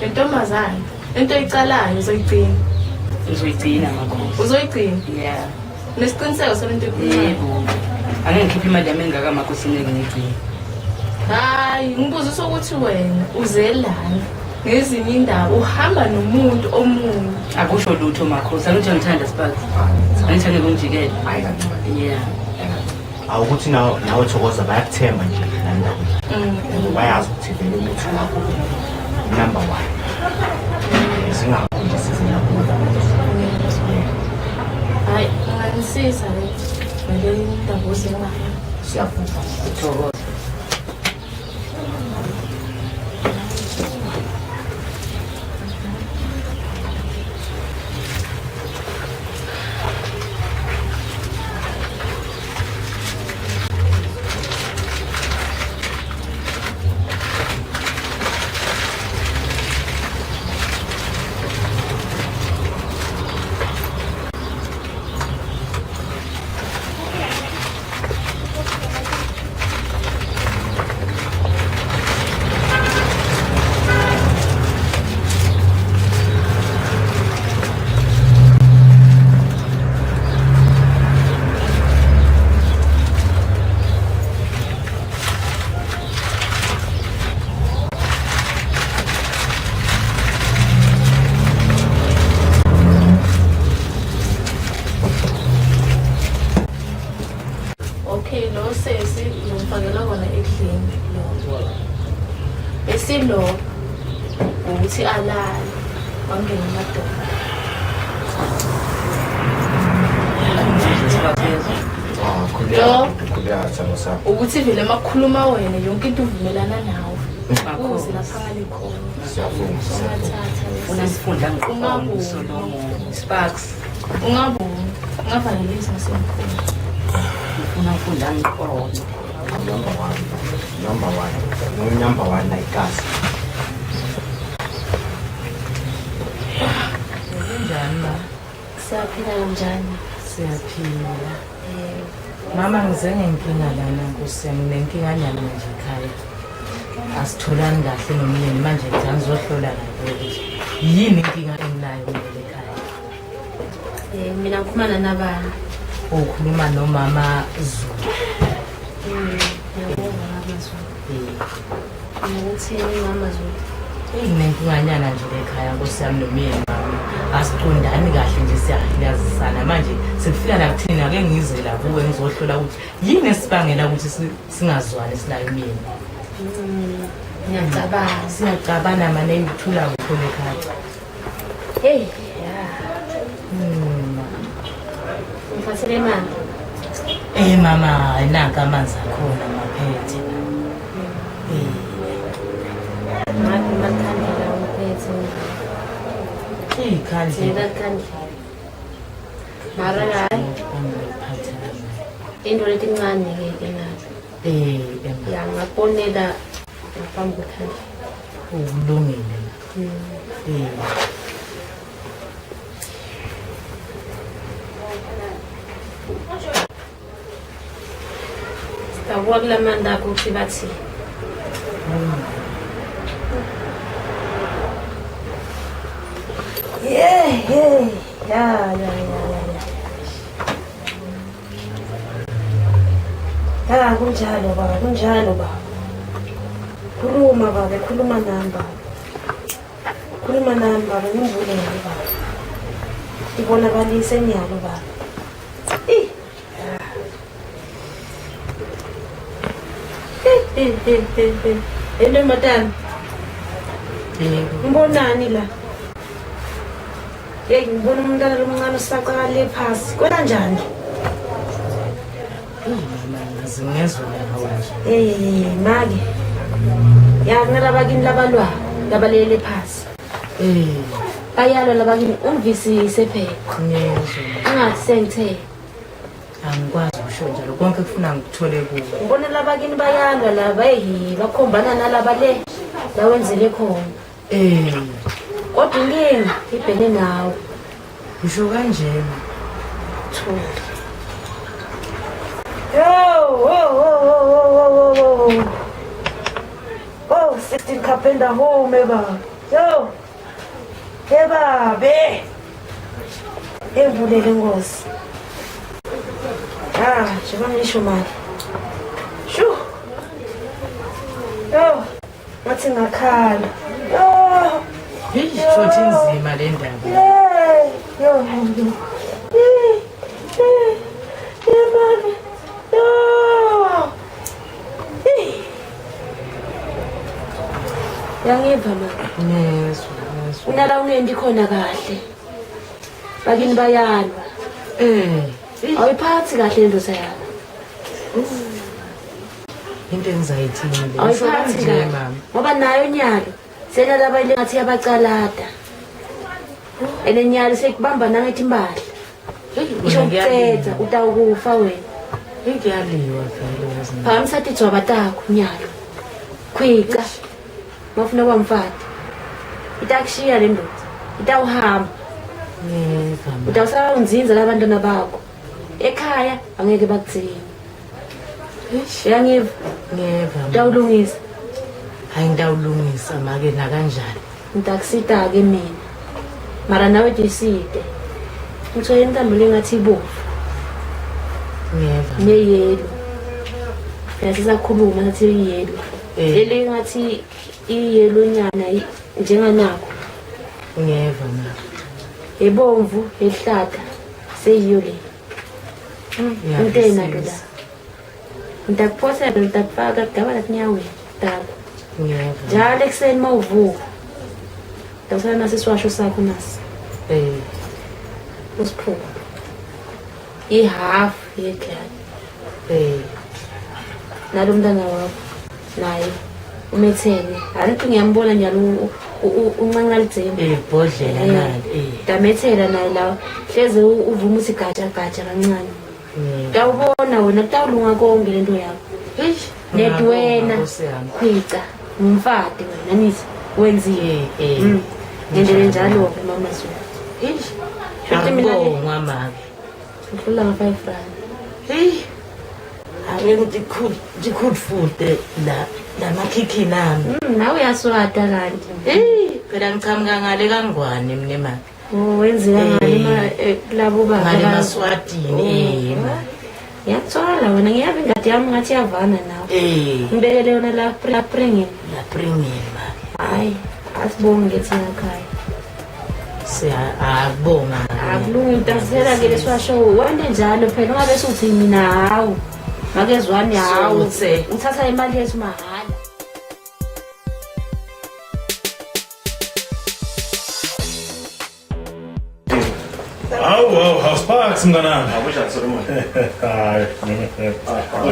Le ntombazane into oyicalayo uzoyigcina. Ngizoyigcina makhosi. Uzoyigcina? Yeah. Unesiqiniseko salento oyikhulumayo? Yebo. Angeke ngikhiphe imali yami engaka makhosi ngeke ngiyigcine. Hayi, ngibuzisa ukuthi wena uze lana ngezinye indaba uhamba nomuntu omunye. Akusho lutho makhosi. Angithi ngithanda Sparks. Angithi angeke ungijikele. Hayi kancane. Yeah. Awukuthi nawe Thokoza bayakuthemba nje la ndaweni. Bayazi ukuthi vele umuthi wakho number 1. Singakho nje size lapho. Hayi, ungangisiza le ngale ndaba oze ngayo. Siyavuma. Thokoza. Okay, lo sesi ngimfakela kona ekudleni lo. Bese lo ukuthi alale wangena amadoda. Ah, khululeka thando sami. Ukuthi vele makukhuluma wena yonke into uvumelana nawe. Uze lapha ngale khona. Siyavuma. Ungathatha. Ufuna sifunda ngiqonde Ungaboni. Solomon. Sparks. Ungaboni. Ungavalelisi ngasemkhulu. Ngifuna ufunda ngiqonde. Number 1. Number 1. No number 1 like us. Kunjani ma? Siyaphila kanjani? Siyaphila. Mama ngize ngenkinga lana Nkosi yami, nginenkinganyana nje ekhaya. Asitholani kahle nomyeni manje ngithi angizohlola kahle ukuthi yini inkinga enginayo mina ekhaya. Mina ngikhuluma nabani? Ukhuluma nomama Zulu. Ngiyabonga mama Zulu. Ngikuthini mama Zulu? Nginenkinganyana nje lekhaya nkosi yami nomyeni wami. Asiqondani kahle nje siyazisana manje sekufika la kuthina ake ngize la kuwe ngizohlola ukuthi yini esibangela ukuthi singazwani sinayo umyeni. Ngiyacabanga. Siyacabana mane ukuthula kukhona ekhaya. Hey, ya. Ngiphathele imali. Mama, nanka amanzi akhona maphethe. Ngathi makhandlela umphethe. Ikhandlela. Ikhandlela. Mara hayi, into letincane ke ke nazo. Ya ngaponela ngaphambi kwekhandlela. Ukulungile. Sitabuka kula manda akho ukuthi bathi. Yeah, yeah, ya, ya, ya, ya, ya. Ya, kunjalo baba, kunjalo baba. Khuluma baba, khuluma nami baba. Khuluma nami baba, ngivulele baba. Ibonakalise nyalo baba. Eh. Eh, eh, eh, eh. Ento madam. Ngibonani la? Hey, ngibona umntana lomncane usaqala phasi. Kwenza njani? Mama, ngizwe nawe nje. Hey, make. Ya kunalabakini labalwa, labalele phasi. Bayalwa labakini ungivisise phela. Ngiyezwa. Ungathi sengithe. Angikwazi ukusho njalo konke kufuna ngikuthole kuwe. Ngibona labakini bayalwa laba hey, bakhombana nalaba le la wenzele khona. Kodwa inkinga ibhene nawe. Usho kanjena. Thula. Yo, oh, oh, oh, oh, oh, oh, oh. Oh, 16 Carpenter home, eba. Yo. Eba, be. Evulele Nkosi. Ah, njengoba ngisho mali. Shu. Yo, ngathi ngakhala. Yo. Hey, futhi inzima le ndaba. Yeah. Yo, yo. Eh, eh. Eh, mami. Yo. Eh. Yangiva ma. Ngiyezwa, ngiyezwa. Unala ungendi khona kahle. Bakini bayalwa. Awuyiphathi kahle indoda yakho. Into engizayithini le. Usho Awuyiphathi kanje kahle. mama. Ngoba nayo nyalo senalaba ile ngathi yabacalada. Ene nyalo sekubamba nangethi impahla. Isho ukuceda utawukufa wena. Ngiyaliwa vele yazi. Phakamisa tijwaba takho nyalo. Khwica. Mafuna kwamfati. Itakushiya le ndoda. Itawuhamba. Ngiyeva mama. Utawusala unzinza labantwana bakho. Ekhaya angeke bakugcine. Uyangiva? Ngiyeva mama. Utawulungisa. Hayi ngitawulungisa make nakanjani. Ngidakusita-ke mina. Mara nawe jiside. Ngithole intambo lengathi ibomvu Ngiyeva. neyelo. Phela sisakhuluma sathi iyelo. Leli ngathi iyelo nyana njenganakho. Ngiyeva mama. Ebomvu ehlata seyiyo le. Into enalo la. Ngitakuphosela ngitakufaka kudaba latinyaweni takho. Ngiyeva. Njalo ekuseni uma uvuka. Utawusala nasi isiwasho sakho nasi. Usiphuphe. Ihafu yeglasi. Nalo mntana wakho naye umethele. Angithi ngiyambona njalo uncanca lidzembe. Ibhodlela nali. Damethela naye la hleze uvuma uthi gatsha gatsha kancane. Utawubona wena kutawulunga konke lento yakho. Nedi wena khwica ngumfati wena nithi wenzile. Ngendlela enjalo-ke mama Zulu. Shuthi mina le Angibongwa make. ngihlula nga-5 rand. Hey. Ake ukuthi ndikhudfude la lamakhikhini ami. Nawe uyaswata kanti. Hey, phela ngichamuka ngale kaNgwane mina make. Oh, wenzeka ngale kulabo baba. Ngale emaSwatini, ma. Ngiyakuthola wena, ngiyabe ingadi yami ngathi iyavana nawe. Ngibekele yona la Pringeni. La Pringeni ma. Hayi, asibonge thina ekhaya. Siyabonga. Akulungi mntasela ke leswasho wente njalo phela ungabe suthi mina hawu. Makezwani hawu. Suthe. Uthatha imali yethu mahhala. Hawu hawu hawu Sparks mnganami. Akunjani Solomon? Hayi.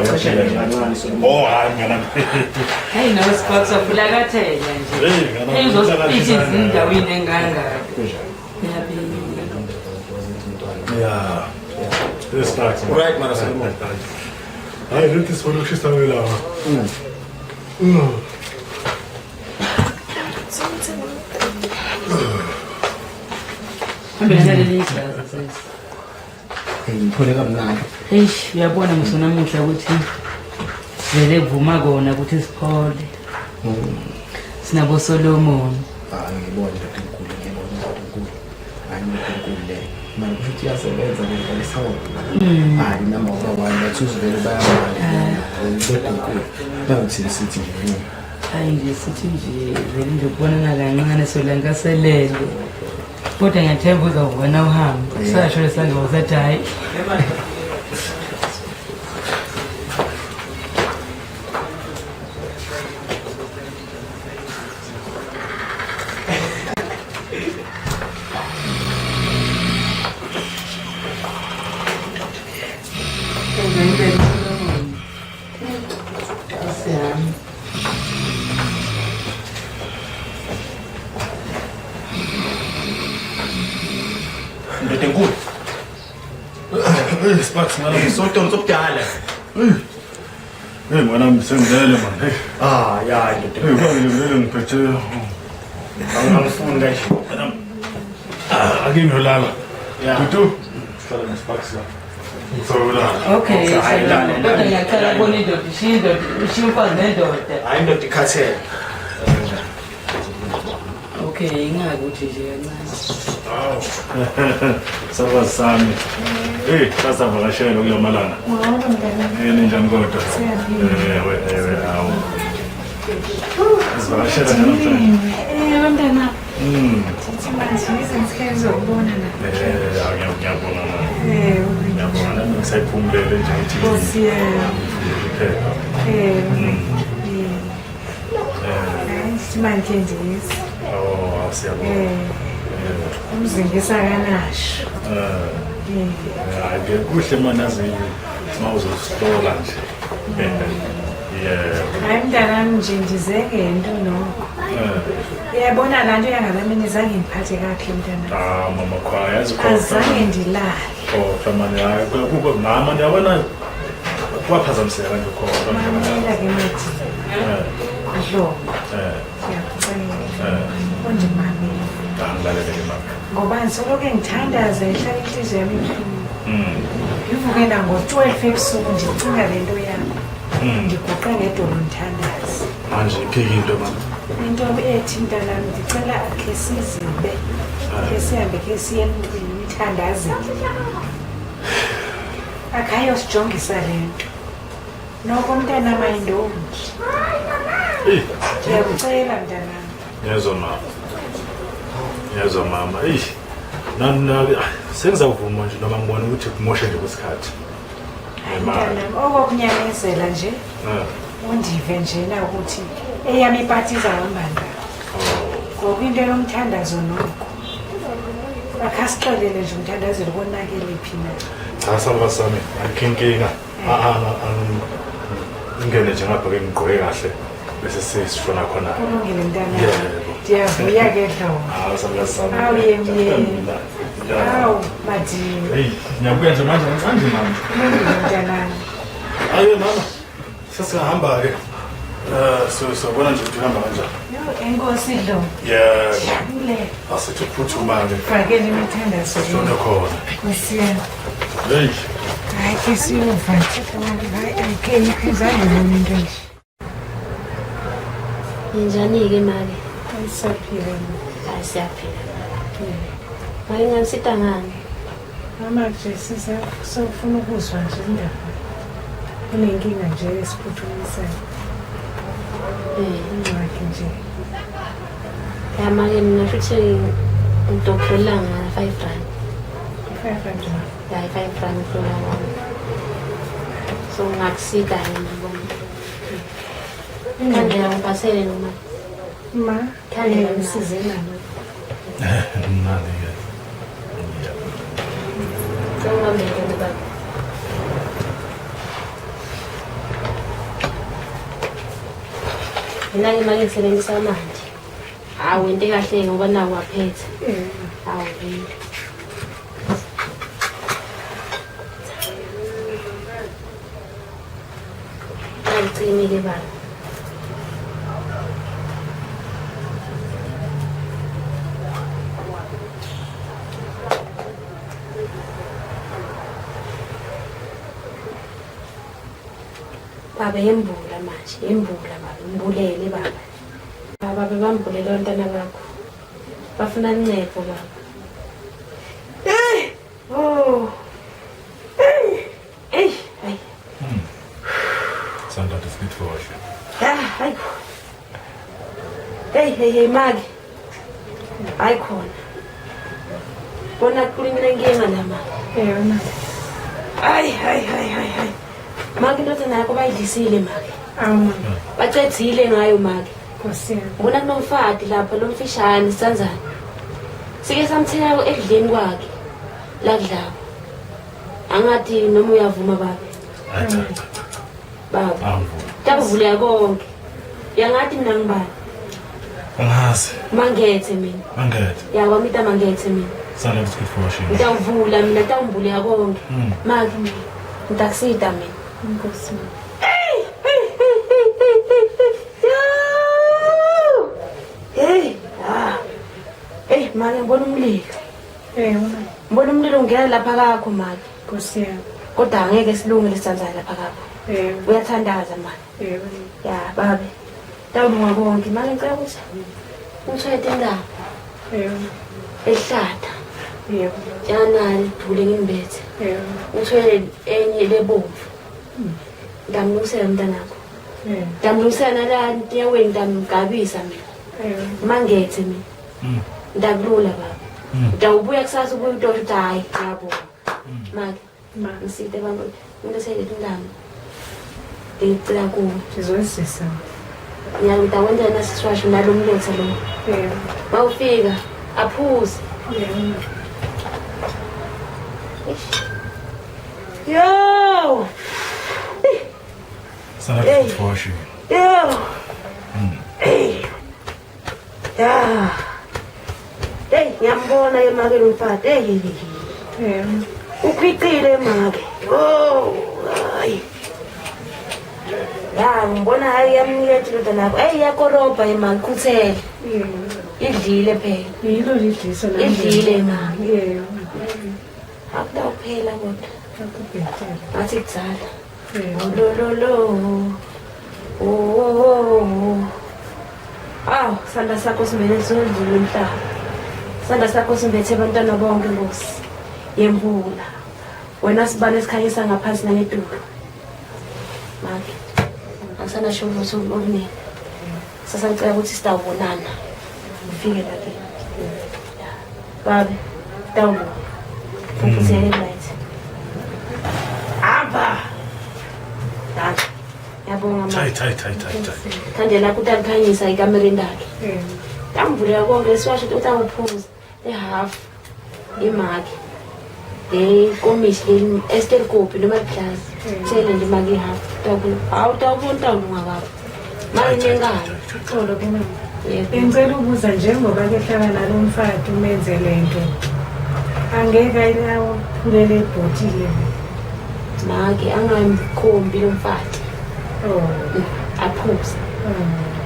Ucheshele nje kancane Solomon. Oh hayi mnganami. Hey no Sparks afulakathela nje. Hey mnganami. Hey uzosipitha izindaweni engangaka. Yeah. This Sparks. Right mara Solomon. Hayi lethi sifuna ukushisa la. Hambe naleli igazi sesi. Ngiphole kamnandi. Eish uyabona msonamuhla ukuthi vele kuvuma kona ukuthi siphole. Sinabo Solomon. Hayi ngibona indoda enkulu, ngibona indoda enkulu. Hayi indoda enkulu le. Manje kusho ukuthi iyasebenza le nto lesawo. Hayi number 1 bathuzi vele bayamali. Indoda enkulu. Bawuthini sithi nje. Hayi nje sithi nje vele nje ukubonana kancane solangaselele. Kodwa ngiyathemba uzawubona uhambe. Sasho lesandla usathi hayi. Ndoda enkulu. Hey Sparks mnganami. Sodonsa obudala. Hey mnganami sengilele man. Hey. Ah ya ndoda. Hey kwangilele ngiphethe. Angifuni kanje. Ake ngiyolala. Dudu. Sihlala neSparks la. Ngizolala. Okay, kodwa ngiyacela ukubona indoda ishiya indoda, ishiya umfazi nendoda. Hayi indoda ikhathele. Okay, ingakuthi nje kancane. Hawu. Sabazi sami. Hey, sasavakashela kula malanga. Molo mntanami. Eh ninjani kodwa? Siyaphila. Ewe ewe hawu. Sivakashela nje namhlanje. Eh mntanami. Thithi manje ngize ngizokubona la. Eh ngiyabonga mama. Eh Ngiyabonga nami ngisayiphumulele nje ngithi. Nkosi yami. Kuphela. Eh. Eh. Sithi manje nje. Oh, siyabonga. Eh. Umzingisa kanasho. Eh. Hayi kuhle manje mawuzosihlola nje. Yebo. Hayi mntanami nje ndize ngento nokho. Uyabona laa nto yangalamini zange ndiphathe kakuhle mntanami. Ah mama khwaya yazi khona. Azange ndilale. Khohlwa mani hayi kuba mama ndiyabona kwaphazamiseka nje khohlwa. Mamela ke mathi. Dlomo. Ndiyakucela. Undimamele. Angilalele ke mama. Ngoba ndisoloko ndithandaza ihlala intliziyo yam ibuhlungu. Ndivuke nango-12 ebusuku ndicinga le nto yakho. Ndiguqe ngedolo ndithandaze. Manje iphiki into mama. Into ethi mntanam ndicela khe sizibe. Khe sihambe khe siye emntwini umthandazele. Akhayosijongisa le nto. Noko mntanam ayindombi. Ndiyakucela mntanam. Ngiyezwa mama. Ngiyezwa mama. Eish. Nani sengizawuvuma nje noma ngibona ukuthi kumosha nje kwesikhathi. Mntanam okokunyamezela nje. Undive njena ukuthi eyami iphathi izahamba ndawo. Ngoba into yomthandazo nokho. Akhasixelele nje umthandazelo konakele phi na. Cha salukazi sami, ayikho inkinga. Ngingene nje ngapha ke ngigqoke kahle bese sesishona khona. Kulungile mntanami. Yebo. Ndiyavuya ke Dlomo. Hawu salukazi sami. Hawu yemyeni. Hawu madini. Hey, ngiyabuya nje manje ngicanje mama. Kulungile mntanami. Hayi mama. Sesingahamba ke. So sobona nje ukuthi uhamba kanjani. Yo enkosi Dlomo. Yebo. Jabule. Asithi ukuphuthuma ke. Fakele imithandazo. Shona khona. Nkosi yami. Hey. Hayi ke siyova. Hayi ayikho izange ngibone into nje. Ninjani-ke make? Siyaphila. Hayi siyaphila. Make nganisita ngani? Mama nje sisafuna ukuzwa nje indaba. Kunenkinga nje esiphuthumisayo. Ingxaki nje. Ya make mina futhi ngidokhola nga 5 rand. 5 rand. Ya 5 rand kulola wami. So ngakusita yena ngibona. Khandlela ngiphathele noma. Ma, Khandlela ngisize nalo. Nali-ke. Sengibambele baba. Mina-ke make ngisebenzisa amanti. Hawu into ekahle ngoba naku aphethe. Hawu vele. Angicimi-ke baba. Baba yembula manje, yembula baba, mbulele baba. Baba bebambulele abantwana bakho. Bafuna incebo baba. Hey! Oh. Hey! Hey! Hayi. Sandra, das geht für euch. Ya, hayi. Hey, hey, hey, maki. Hayi khona. Bona kulinenkinga la maki. Yona. Hayi, hayi, hayi, hayi, hayi. Maki indodana yakho bayidlisile maki. Awu mama. Bacedzile ngayo maki. Nkosi yami. Ubona kunomfati lapha lomfishane sisanzana. Sike samthela ekudleni kwakhe. La kudlawa. Angathi noma uyavuma baba. Hayi cha cha cha. Baba. Angivumi. Takuvuleka konke. Yangathi mina ngibani? Angazi. Mangethe mina. Angethe. Ya kwamita mangethe mina. Sandra, das geht für euch. Ngitawuvula mina tawumbuleka konke. Maki ngitakusita mina. Nkosi. Hey, ah. Hey, make ngibona umlilo. Yona. Ngibona umlilo ungena lapha kakho make. Nkosi yami. Kodwa angeke silunge lesisanzana lapha kakho. Yebo. Uyathandaza make. Yebo. Ya, babe. Tawulunga konke. Make ngicela ukuthi ungithwele indaba Yebo. ehlata. Yebo. Njenganali lidule ngimbethe. Yebo. Ungithwele enye lebomvu. Ngitamlungisela mntanakho. Yebo. Ngitamlungisela nala enyaweni ngitamgabisa mina. Yebo. Mangethe mina. Ngidakulula baba. Ngitawubuya kusasa ubuye utosho ukuthi hhayi ngiyabonga. Make, ngisite baba. Ngilethele intamo. Ngicela kuwe. Ngizozisa. Ngiyakwenza nasisiwasho nalo mlotha lo. Yebo. Mawufika aphuze. Yebo. Yo! Sandra, das geht für euch. Yo! Hey! Ya! Hey, ngiyambona ke make lo mfati. Hey. Yebo. Ukhicile make. Oh, hayi. Ya, ngibona hayi yamnika indodana yakho. Hey, iyakorobha imali khuthele. Yebo. Idlile phela. Yilo lidliso la. Idlile mama. Yebo. Akudawuphela kodwa. Akubhetele. Ngathi kudzala. Yebo. Lo lo lo. Oh oh oh. Aw, sandla sakho simbethe sodlula umhlaba. Sandla sakho simbethe abantwana bonke Nkosi. Yembula. Wena sibane esikhanyisa ngaphansi nangedulo. Make. Angisanasho lutho oluningi. Sasa ngicela ukuthi sitawubonana. Ngifike la ke. Babe, tawubona. Futhi right. Hamba. Danke. Ngiyabonga mama. Tight, tight, tight, tight, tight. Khandlela lakho utalikhanyisa ekamereni lakhe. Yebo. Tamvulela konke lesiwasho ukuthi utawuphuza ihalf imaki le komishi le estelkopi noma iglasi thele nje imaki ihalf hawu utawubona utawulunga baba manje nengane Xolo ke mama. Yebo. Bengicela ukubuza njengoba ke hlala nalo mfati umenze lento. Angeke ayiphulele ibhotile. Make angamkhombi lo mfati. Oh. Aphuze.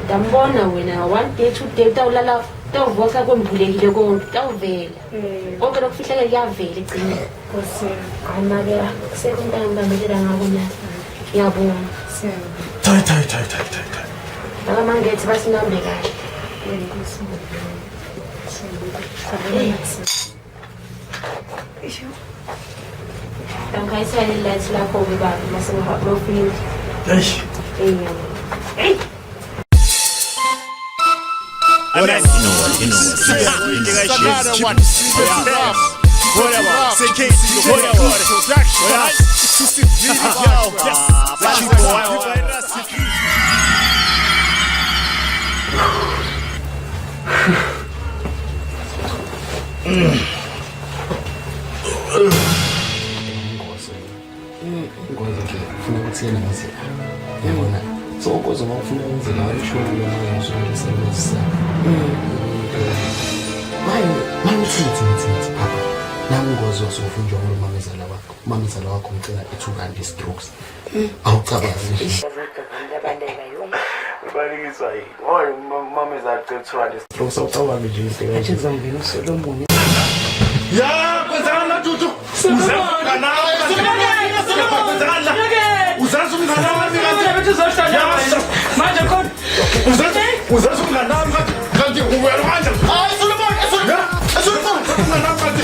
Ndambona wena one day two day utawulala utawuvuka kwembulekile konke utawuvela. Konke lokufihlakele kuyavela egcineni. Nkosi yami. Hayi make kusekho into angibambelela ngako nyana. Ngiyabonga. Siyabonga. Tight, tight, tight, tight, tight, tight. Laba mangethe basinambe kahle. Nkosi. Hey. Ngikhayisela light lakho-ke baba mase ufika. Eish. Eyi. You know what? You know what? Ingozi nje ufuna ukuthi yena ngize la. Yabona? So ugozo uma ufuna ngize la usho noma ngizongisebenzisa. Manje manje uthi ngithi papa. Nangozo usufuna nje umamezala wakho. Umamezala wakho ngicela i2 rand strokes. Awucabangi nje. Ubalekiswa yini? Oy mamezala ucela 2 rand strokes awucabangi nje into Athi kuzongena uSolomon. Ya, kwenzakala Dudu. Uzazi umngane wami kanti manje khona uzazi umngane wami kanti uwena manje. Hayi Solomon, Solomon, umngane wami kanti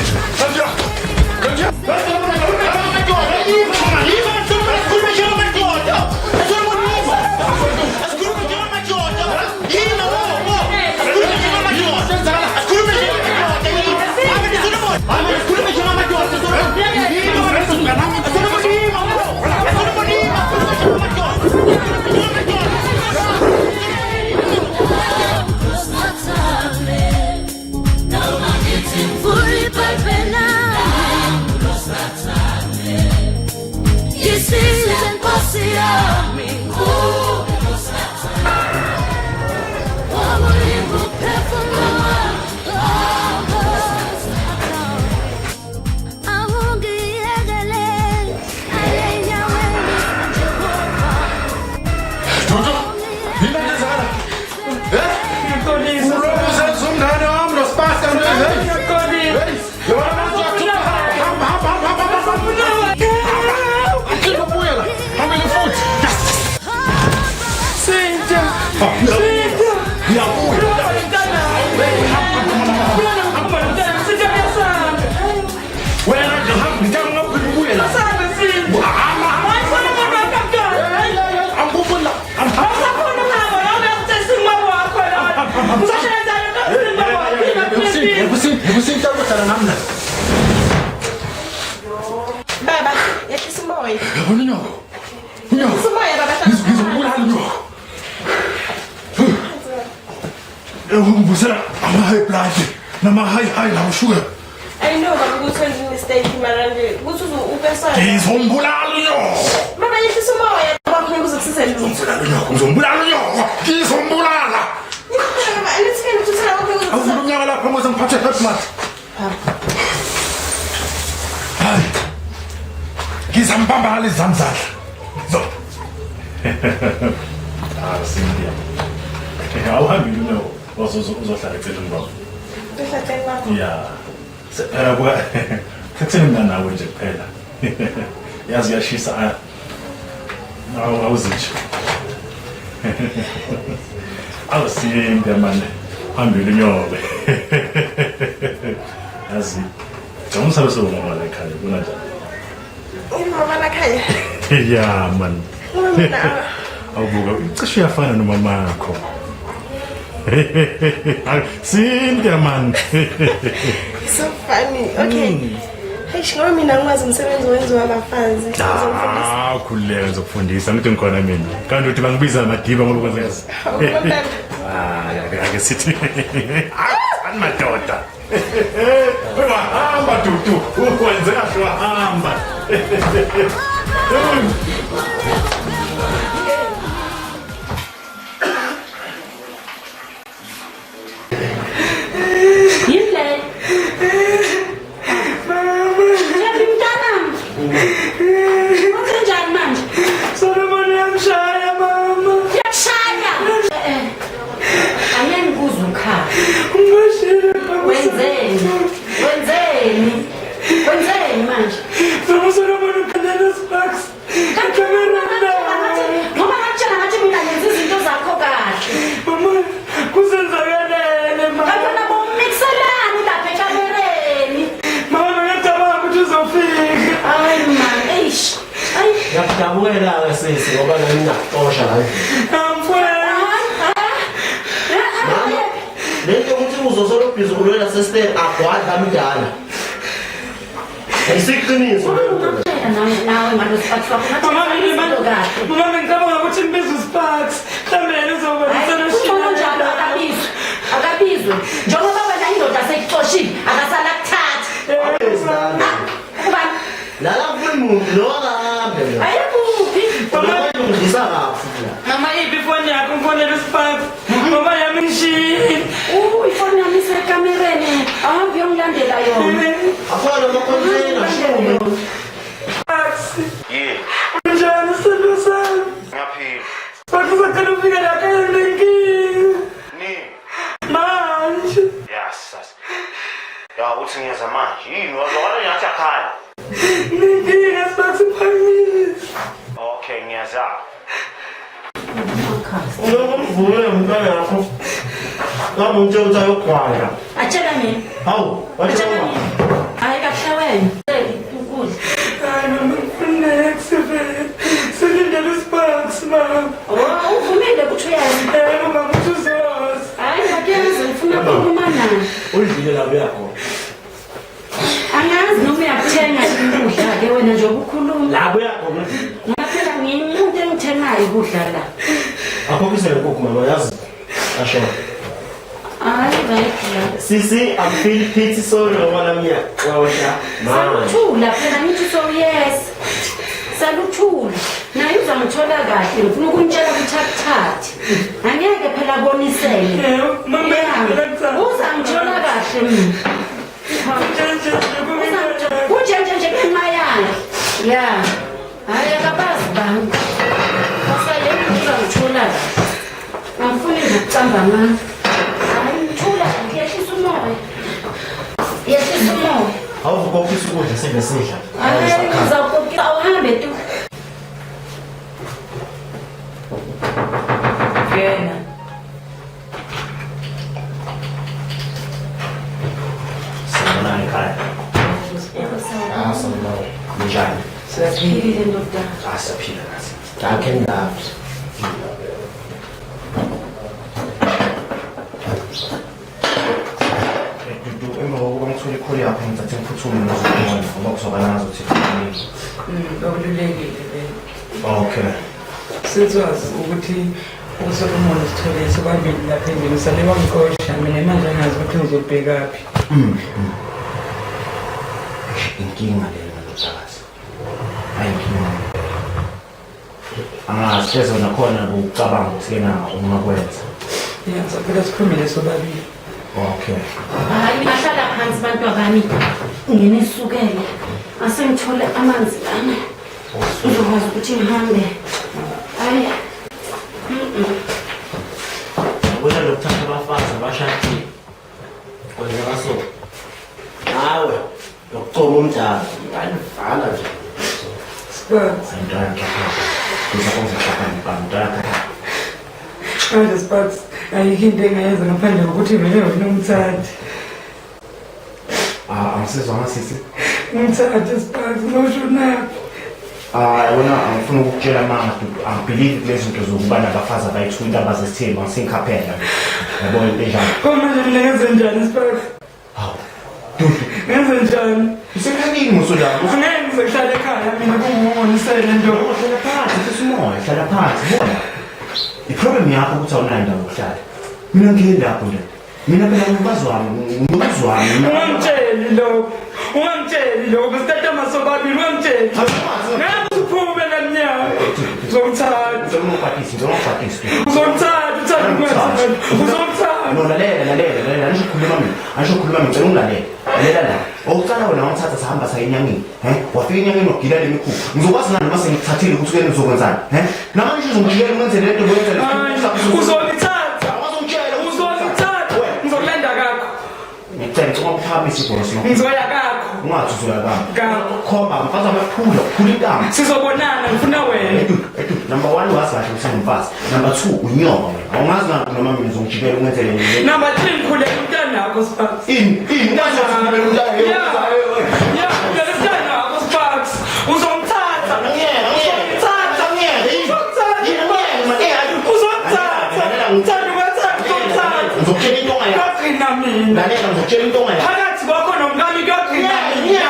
Baba, yehlisa umoya. Yabona unyoko. Unyoko. Yehlisa umoya baba. Ngizobulala unyoko. Ngivusela ama-high blood nama-high high lawo sugar. I know baba ukuthi wenza mistake mara nje ukuthi ubesana. Ngizombulala unyoko. Baba yehlisa umoya baba ngeke uzokusiza lutho. Ngizombulala unyoko. Ngizombulala unyoko. Ngizombulala. Baba, anithini ukuthi uthela konke Awuvula umnyango lapha ngoze ngiphathe headmat. Hayi. Ngizambamba ngalezi zami zandla. Zo. Ah, Cynthia. Awuhambile unyoko. Uzohlala eceleni kwakho. Uzohlala kwakho. Yeah. Phela buka sekutheni mina nawe nje kuphela. Yazi uyashisa awuzitsho. Awu Cynthia manje. Hambile unyoko. Yazi. Njengoba sewumama la ekhaya ubona njani? Umama la ekhaya. Yeah man. Awubuka cishe uyafana nomama wakho. Cynthia man. So funny. Okay. Hey, ngoba mina ngikwazi umsebenzi owenziwa abafazi. Ah, khululeka ngizokufundisa ngithi ngikhona mina. Kanti uthi bangibiza amadiba ngoba kwenza. Ah, ake sithi. Ani madoda. Wahamba Dudu, wenze kahle wahamba. Yini le? Mama. Thembi mntanami. Wenzenjani manje? Solomon uyamshaya mama. Uyamshaya. Angeke ngikuze ukhala. Ungashile mama. Wenzeni? Wenzeni? Wenzeni manje? Mama Solomon ukhalela Sparks. Ngoba ngakutshela ngathi mina ngenza izinto zakho kahle. Mama kusenzakalele mama. Kanti wena bomixelani lapha ekamereni. Mama Afrika. Hayi man, eish. Hayi. Ngiyakudabukela-ke sisi ngoba nami ngingakuxosha la endlini. Mama, le nto yokuthi uzosolo ubhizi ulwela sesiteni agwadla mdala. Ayisiqiniso le nto. Nawe manje usiphathi wakho. Mama mama ngicabanga ukuthi ngibiza uSparks. Mhlawumbe yena uzoba Kungcono njalo akabizwe. Akabizwe. Njengoba wena indoda seyikuxoshile, akasala kuthatha. Ubani? Lala kufuni muntu lo akahambe lo. Ayekuphi? Ungidlisa kabi futhi la. Mama iphi ifoni yakho ngifonele uSparks. Mama yami ngishiyile. Ifoni yami isekamereni. Ahambe uyongilandela yona. Akhona ama-container shumi. Sparks. Yini? Unjani sithando sami? Ngiyaphila. Sparks usacela ufike la ekhaya nginenkinga. Nini? Manje. Yes, sas. Ya uthi ngiyeza manje. Yini wazwakala ngathi akhala. Nginenkinga Sparks uphakile. Okay, ngiyeza. Ulokhu umvumele umntwana wakho. Ngabe umtshela ukuthi ayogwala. Atshela mina. Hawu, watshela mina. Hayi kahle wena. Ukudla. Hayi mama ngifuna next vele. Selindele uSparks mama. Oh, uvumile ukuthi uyazi. Yebo mama uthi uzoza. Hayi ngakuyeza ngifuna ukukhuluma naye. Udlile la uyakhona. Angazi noma uyakuthenga ukudla ke wena nje ubukhuluma. La uyakhona. Ngoba phela ngiyimuntu engithengayo ukudla la. Akhokhise le nkukhu mama yazi. Asho. Hayi right la. Sisi, I'm feel pity sorry ngoba nami ngiyaxosha. Manje. Saluthula phela ngithi so yes. Saluthula. Naye uzamthola kahle ngifuna ukumtshela ukuthi akuthathe. Angeke phela abonisele. Mama Uzangithola kahle mina. Kunjenje nje ngenxa yakhe. Ya. Hayi akabazi bani. Basayena uzangithola kahle. Angifuni nje ukucamba amanga. Hayi ngithula ngiyehlisa umoya. Yehlisa umoya. Awukhokhisa ukudla sibe sidla. Hayi ngizawukhokhisa awuhambe tu. Ngena. Sanibonani ekhaya. Ah, sanibonani. Kunjani? Siyaphila ndoda. Ah, siyaphila nathi. Dark and loved. Dudu, emva kokuba ngithole ikholi yakho ngithathe ngiphuthume ngizokubona ngoba kuzwakala ngazuthi kuningi. Bakululekile vele. Okay. Sethwazi ukuthi uSolomon usithole sobabili lapha endlini usale wangixosha mina manje angazi ukuthi ngizobhekaphi. Inkinga leyo ndodakazi. Ayinkinga. Angazi hleze nakhona ukucabanga ukuthi kena ungakwenza. Ya, saphela sikhulumile sobabili. Okay. Hayi bahlala phansi bantu abami. Nginisukele. Asengithole amanzi lana. Ngizokwazi ukuthi ngihambe. Hayi. Yabona lokuthatha abafazi abashadile. Kwenzeka so. Nawe lokucoma umdala. Ngalivala nje. Sparks. Mntwana mntwana. Manje Sparks, ayikho into engayenza ngaphandle kokuthi vele wena umthathe. Ah, angisizwanga sisi. Umthathe Sparks, noshonaphi. Ah, wena angifuni ukukutshela amanga Dudu. Angibelieve kulezi zinto zokuba nabafazi abayi-two indaba zesithembu angisingikhaphela. Yabo into enjalo. Pho manje mina ngenze njani Sparks? Hawu. Dudu. Ngenze njani? Usekhaya musulapho. Angeke ngize ngihlale ekhaya mina kunguwonisele nto. Hlala phansi, hlisa umoya, hlala phansi, bona. I-problem yakho ukuthi awunayo indawo yokuhlala. Mina ngiyeni lapho ndoda. Mina phela ngumfazi wami, ngumfazi wami. Ungamtsheli lokho. Ungamtsheli lokho. Sithatha masobabili ungamtsheli. Ngeke uphume la mnyango. Uzomthatha. Ngizomuphathisa, ngizomuphathisa. Uzomthatha, uthatha umthatha. Uzomthatha. No, lalela, lalela, lalela. Angisho ukukhuluma mina. Angisho ukukhuluma mina, ngicela ungilalele. Lalela la. Okokuqala wena wangithatha sahamba saya enyangeni. Wafika enyangeni wagila le mikhuba. Ngizokwazi ngani noma sengikuthathile ukuthi kuyena uzokwenzani? Namanje uzongijikela ungenzele lento oyenza. Uzongithatha. Uzongithatha. Ngizokulanda kakho. Ngicela ngicela ukuphakamise ibhosi. Ngizoya kakho. Ungathi uzoya kakho. Kakho. Khomba mfazi wami phula, phula intamo. Sizobonana ngifuna wena. Number 1 wazi kahle ukuthi ngumfazi. Number 2 unyoka wena. Awungazi ngani noma mina ngizongijikela ungenzele le. Number 3 ngikhulele umntana wakho Sparks. Ini, ini, umntana wakho. Yeah. Yeah, umntana wakho Sparks. mina. Lalela ngizokutshela into ongayazi. Phakathi kwakho nomkami kuyogcina mina.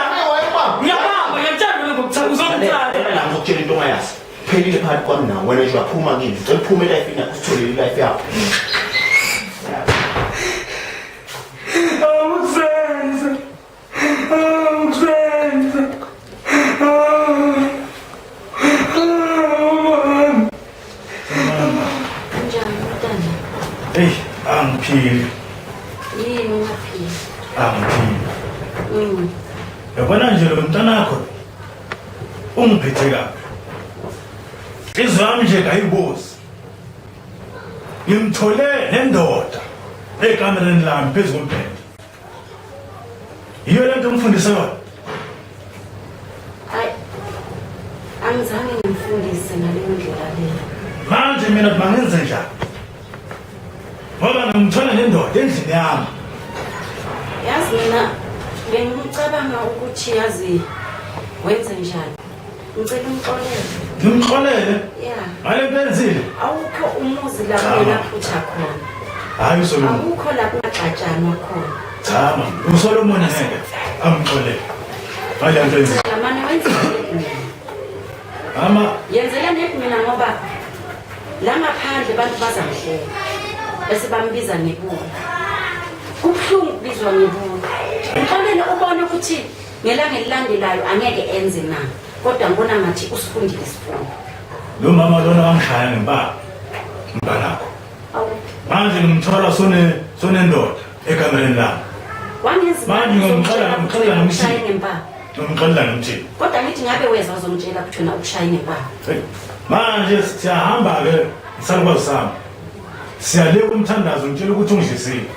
Ngiyabamba ngiyakutshela mina ngokuthanda uzongithanda. La ngizokutshela into ongayazi. Phelile phakathi kwami nawe wena nje uyaphuma kimi. Ngicela uphume life yakho usitholele life yakho. Awukusenze. Awukusenze. Njani mntana? Eyi, angiphili, Yini ungaphili? angiphili. Yabona nje lo mntanakho ungiphethe kabi. Inhliziyo yami nje kayibozi. Ngimthole nendoda ekamereni lami phezu kombhede. Yiyo le nto ngifundise yona. Hayi. Angizange ngimfundise ngaleyo ndlela leyo. Manje mina mangenze njani? Ngoba ngimthola nendoda endlini yami. Yazi mina bengicabanga ukuthi yazi wenze njani. Ngicela umxolele. Ngimxolele Yeah. ngale nto enzile. Awukho umuzi la kungenaphutha khona. Hayi uSolomon. Awukho la kungaxatshanwa khona. Cha mama, uSolomon ngeke amxolele. Ngale nto enzile. Cela mane wenzele mina. Mama, Yenzela net mina ngoba la ngaphandle abantu bazangihleka. Bese bambiza ngebuka. Kubuhlungu ukubizwa ngebuka. Mxolele ubone ukuthi ngelanga elilandelayo angeke enze na. Kodwa ngibona ngathi usifundile isifundo. lo mama lona wangishaya ngempama. Mntanakho. Awu, Manje ngimthola sone sonendoda ekamereni lami. wangenza Manje ngomxolela ngomxolela ushaye ngomthini. ngempama. Ngomxolela ngomthini. Kodwa ngithi ngabe weza uzongitshela ukuthi wena ukushaye ngempama. Hey, Manje siyahamba ke isalukwazi sami. Siyale kumthandazo ngitshela ukuthi ungidlisile.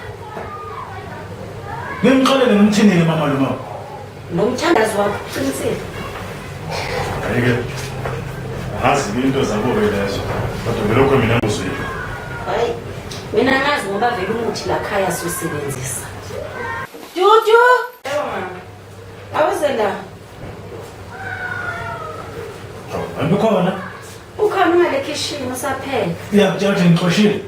Ngimxolele ngimthini ke mama lo mama. Lo mthandazo wakho uqinisile. Hayi ke. Angazi into zabo ke lezo. Kodwa lokho mina ngizwile. Hayi, mina ngazi ngoba vele umuthi la khaya siwusebenzisa. Dudu! Awuze la. Kanti ukhona? Ukhona ungale khishini usapheka. Uyakutshela ukuthi ngixoshile.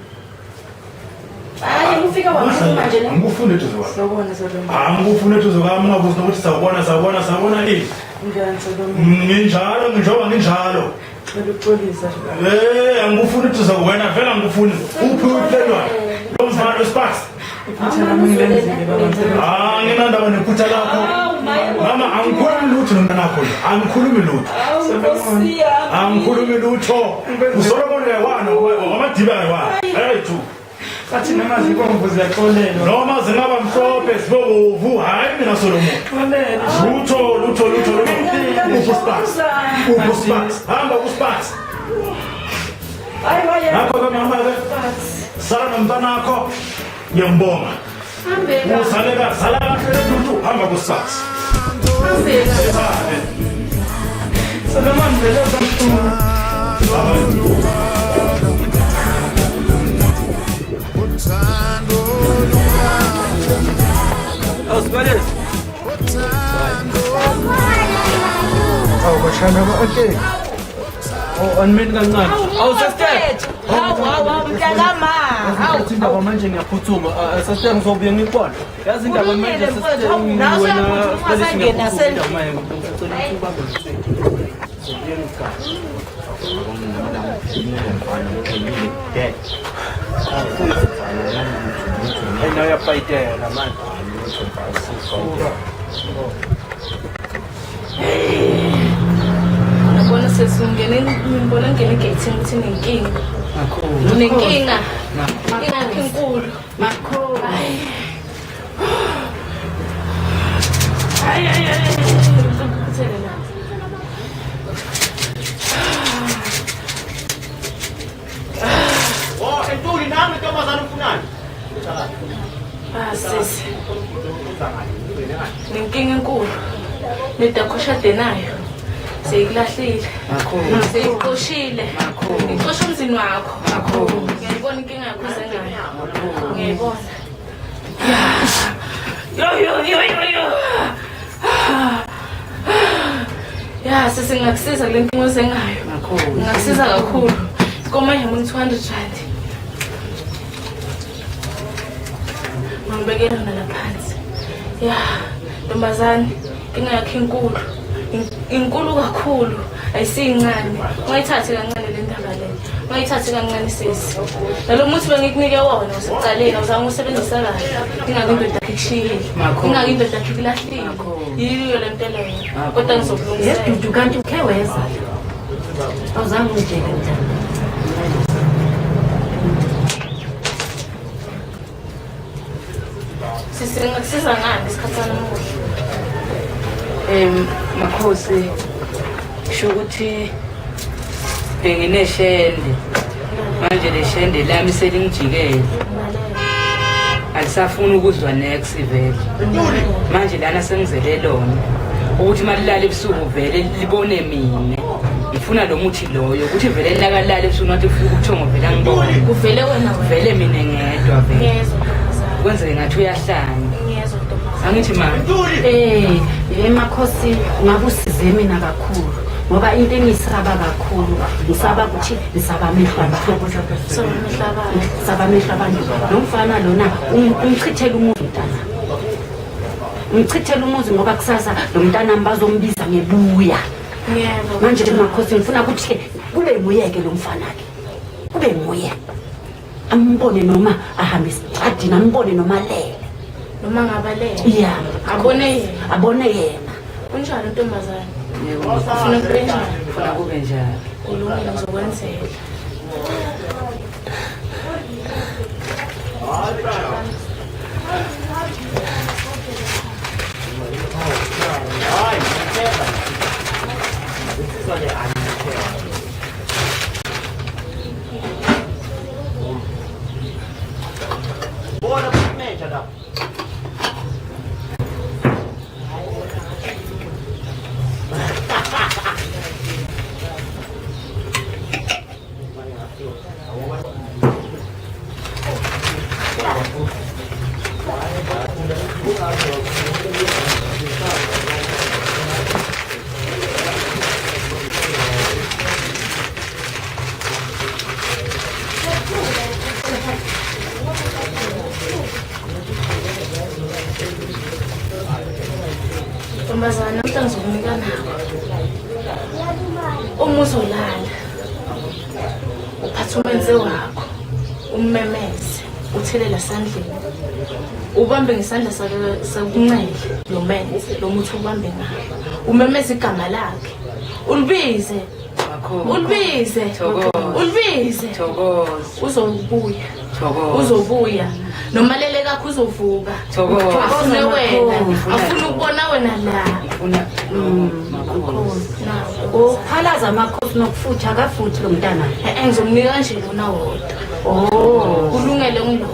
Hayi, ufika wakhuluma nje no. Angikufuni eduze kwami. Sawubona Solomon. Angikufuni eduze kwami ungabuzi nokuthi sawubona sawubona sawubona ini. Njani Solomon? Nginjalo njengoba nginjalo. Cela ukuxolisa nje. Angikufuni eduze wena vele angikufuni. Uphi uhlelwa? Lo mfana uSparks. Iphutha lami ngilenzile baba. Ah, nginandaba nephutha lakho. Mama, angikhulumi lutho nomntanakho lo. Angikhulumi lutho. Angikhulumi lutho. USolomon uyawana wamadiba uyawana. Hey tu. Bathi noma zibomvu ziyaxolelwa. Noma zingaba mhlophe zibovu, hayi mina Solomon. Lutho, lutho, lutho, lutho. Uphi uSparks? Uphi uSparks? Hamba kuSparks. Ngakho ke mama ke sala nomntanakho ngiyambonga. Usale ka sala kahle lutho hamba kuSparks. Solomon vele kabuhlungu. Awusibalezi. Awu bashana ba-ante. Oh, animeni kancane. Awu sister. Hawu hawu hawu mntakama. Hawu. Indaba manje ngiyaphuthuma. Sister ngizobuye ngikubone. Yazi indaba manje Kulungile, sister. mfowethu. Hawu, nawe uyaphutuma ungasangena sendlini. Ngicela ukuthi ubambe ngicela. Ngizobuye ngikukhale. Hey, nawe uyafayitela manje. Yabona sesi ungene ngibona ngene egeyithini ukuthi unenkinga. Unenkinga. Inkinga yakho inkulu. Makhulu. Hayi hayi hayi. Ngikuthele la. Oh, Ntuli nami ntombazana ufunani? Ah sisi. Nenkinga enkulu. Nedakho oshade nayo. Seyikulahlile. Seyikuxoshile. Ixosha umzini wakho. Ngiyayibona inkinga yakho uze ngayo. Ngiyayibona. Yo yo yo yo yo. Ya sisi ngingakusiza kule nkinga oze ngayo. Ngingakusiza kakhulu. Inkomo yami 200 rand. Ngibekele yona la phansi. Ya, ntombazane, inkinga yakho inkulu. Inkulu kakhulu, ayisiyincane. Ungayithathi kancane le ndaba le. Ungayithathi kancane sisi. Nalo muthi bengikunike wona usekuqaleni, awuzange usebenzisa kahle. Ingako indoda yakho ikushiyile. Ingako indoda yakho ikulahlile. Yiyo le nto leyo. Kodwa ngizokulungisela. Yedudu kanti ukhe weza. Awuzange ungitshele mntana. Sisi ngakusiza ngani isikhathi sanamuhla? Makhosi, kusho ukuthi bengineshende manje le shende lami selingijikele alisafuni ukuzwa nex vele manje lana sengizele lona ukuthi uma lilala ebusuku vele libone mina ngifuna lo muthi loyo ukuthi vele lakalala ebusuku nathi ufika ubuthongo vele angibone Kuvele wena wena. Vele mina ngedwa vele. Ngiyezwa ntombazane. Kwenzeke ngathi uyahlanya. Ngiyezwa ntombazane. Angithi ma. Makhosi ngabe usize mina kakhulu ngoba into engiyisaba kakhulu ngisaba ukuthi ngisaba amehlo abantu. Ngisaba amehlo abantu. Lo mfana lona umchithela umuzi mntana. Umchithela umuzi ngoba kusasa lo mntanami bazombiza ngebuya. Yebo. Manje ke makhosi ngifuna ukuthi ke kube nguye-ke lo mfana-ke. Kube nguye. Ambone noma ahambe esitradini, ambone noma alele. Noma ngabalele. Yeah. Abone yena. Abone yena. Kunjani ntombazane? Ufuna kube njani? Ufuna kube njani? Kulungile ngizokwenzela. Bona kumeja lapho. Ntombazane namhla ngizokunika nako. Uma uzolala uphathe umenze wakho ummemeze uthelela esandleni ubambe ngesandla sakunxele lo menze lo muthi ubambe ngawo umemeze igama lakhe ulibize ulibize ulibize uzobuya uzobuya nomalele kakho uzovuka afune wena afuna ukubona wena la Uphalaza amakhosi nokufutha akafuthi lo mntana. Ngizomnika nje lona wodwa. Oh. Kulungele ngilona.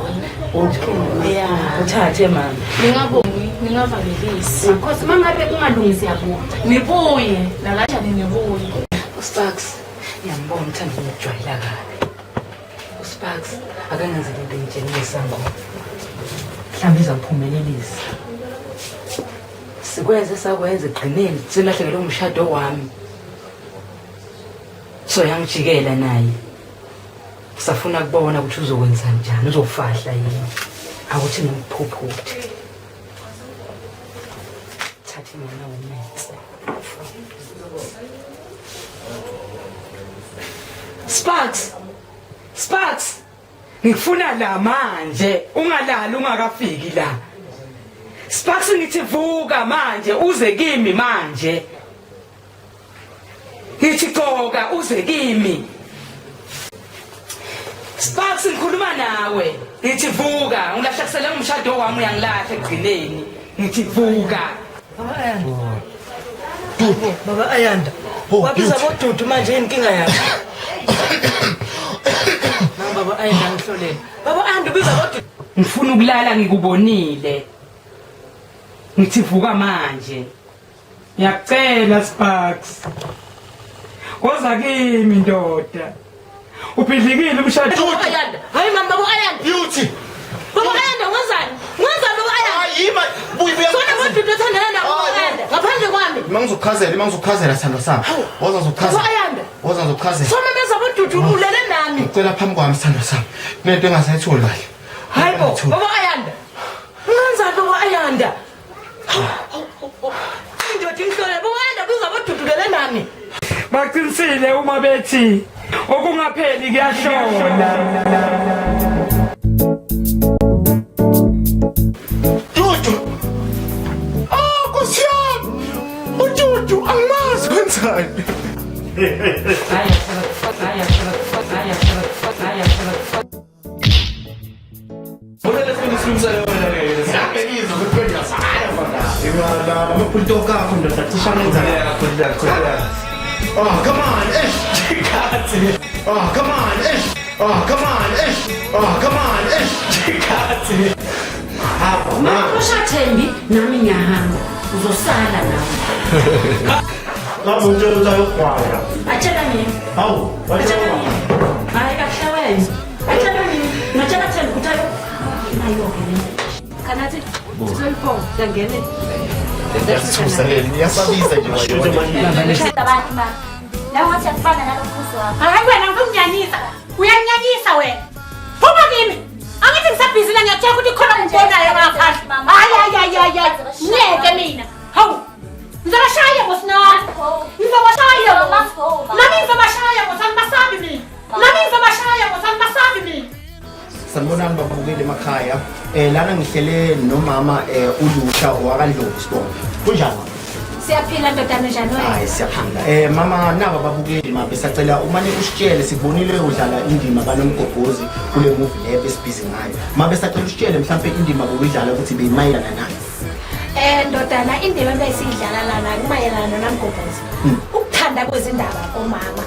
Okay. Yeah. Uthathe mama. Ningabongi, ningavalelisi. Makhosi mangabe kungalungi siyabuya. Nibuye, nakanjani nibuye. uSparks ngiyambona uthanda ukujwayela kabi. uSparks akangenzeli into engitshelisa ngoba mhlawumbe izawuphumelelisa. Sikwenze sakwenza ekugcineni selahlekelwe umshado wami. So yangijikela naye. Safuna kubona ukuthi uzokwenza njani, uzofahla yini. Akuthi ngimphuphuthi. Thatha ingane umenze. Sparks! Sparks! Ngikufuna la manje, ungalali ungakafiki la. Sparks ngithi vuka manje, uze kimi manje. Ngithi gqoka uze kimi. Sparks ngikhuluma nawe. Ngithi vuka, ungilahlekisele umshado wami uyangilahla ekugcineni. Ngithi vuka. Baba Ayanda. Wabiza bodudu manje yini inkinga yakho? Nangu Baba Ayanda ngihlolela. Baba Ayanda ubiza bodudu. Ngifuna ukulala ngikubonile. Ngithi vuka manje. Ngiyakucela Sparks. Woza kimi ndoda. Ubhidlikile umshado. Baba Ayanda. Hayi mama Baba Ayanda. Beauty. Baba Ayanda wenzani? Wenzani Baba Ayanda? Hayi ma buyi buya. Sona bodudu othandana nabo Baba Ayanda. Ngaphandle kwami. Mangizokuchazela, mangizokuchazela sithandwa sami. Woza ngizokuchazela. Baba Ayanda. Woza ngizokuchazela. Sona meza bodudu ulele nami. Ngicela phambi kwami sithandwa sami. Kunento engasayitholi kahle. Hayi bo, Baba Ayanda. Wenzani? Baqinisile uma bethi okungapheli kuyahlola. Dudu. Ah, Nkosi yami. UDudu angimazi kwenzani. Oh, come on, ish. Oh, come on, ish. Oh, come on, ish. Oh, come on, ish. Usha Thembi nami ngiyahamba. Uzosala nawe. Ngabe utshela ukuthi ayogwaya. Atshela mina. Hawu, Atshela mina. Hayi kahle wena. Atshela mina. Ngatshela Thembi ukuthi ayo. Nayo-ke le. Khanathi, sizolibonga. Siyangena. Iyasithusa le, iyasabisa nje wayona. Abantu ma. La ngathi akufana nalomkhuzi wakho. Hayi wena ngikunyanyisa. Uyanyanyisa wena. Phuma kimi. Angithi ngisabhizi la ngiyakutshela ukuthi khona ngibonayo ngaphandle. Hayi hayi hayi hayi hayi. Ngeke mina. Hawu. Ngizobashaya bosinami. Ngizobashaya bo. Nami ngizobashaya bo, angibasabi mina. Nami ngizobashaya bo, angibasabi mina. Sanibonani babukeli emakhaya. Lana ngihlele nomama uLusha wakaNdlovu Sibongo. Kunjani? Siyaphila ndodana njani wena? Hayi siyaphila. Mama naba babukeli ma besacela umane usitshele sibonile udlala indima kaNomgobhozi kule movie le besibhizi ngayo. Ma besacela usitshele mhlambe indima bowidlala ukuthi beyimayelana nani. Ndodana indima ebesiyidlala lana kumayelana noNomgobhozi. Ukuthanda kwezindaba komama.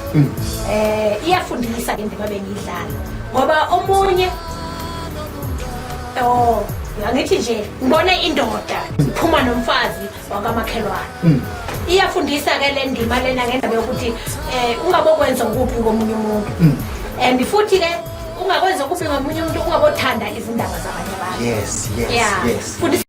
Iyafundisa le ndima bengiyidlala. Ngoba omunye oh angithi nje ngibone indoda iphuma nomfazi wakamakhelwane. Iyafundisa ke le ndima lena ngendaba yokuthi ungabokwenza ukuphi komunye umuntu. And futhi ke ungakwenza ukuphi ngomunye umuntu ungabothanda izindaba zabanye abantu. Yes, yes, Yeah. yes. Fundisa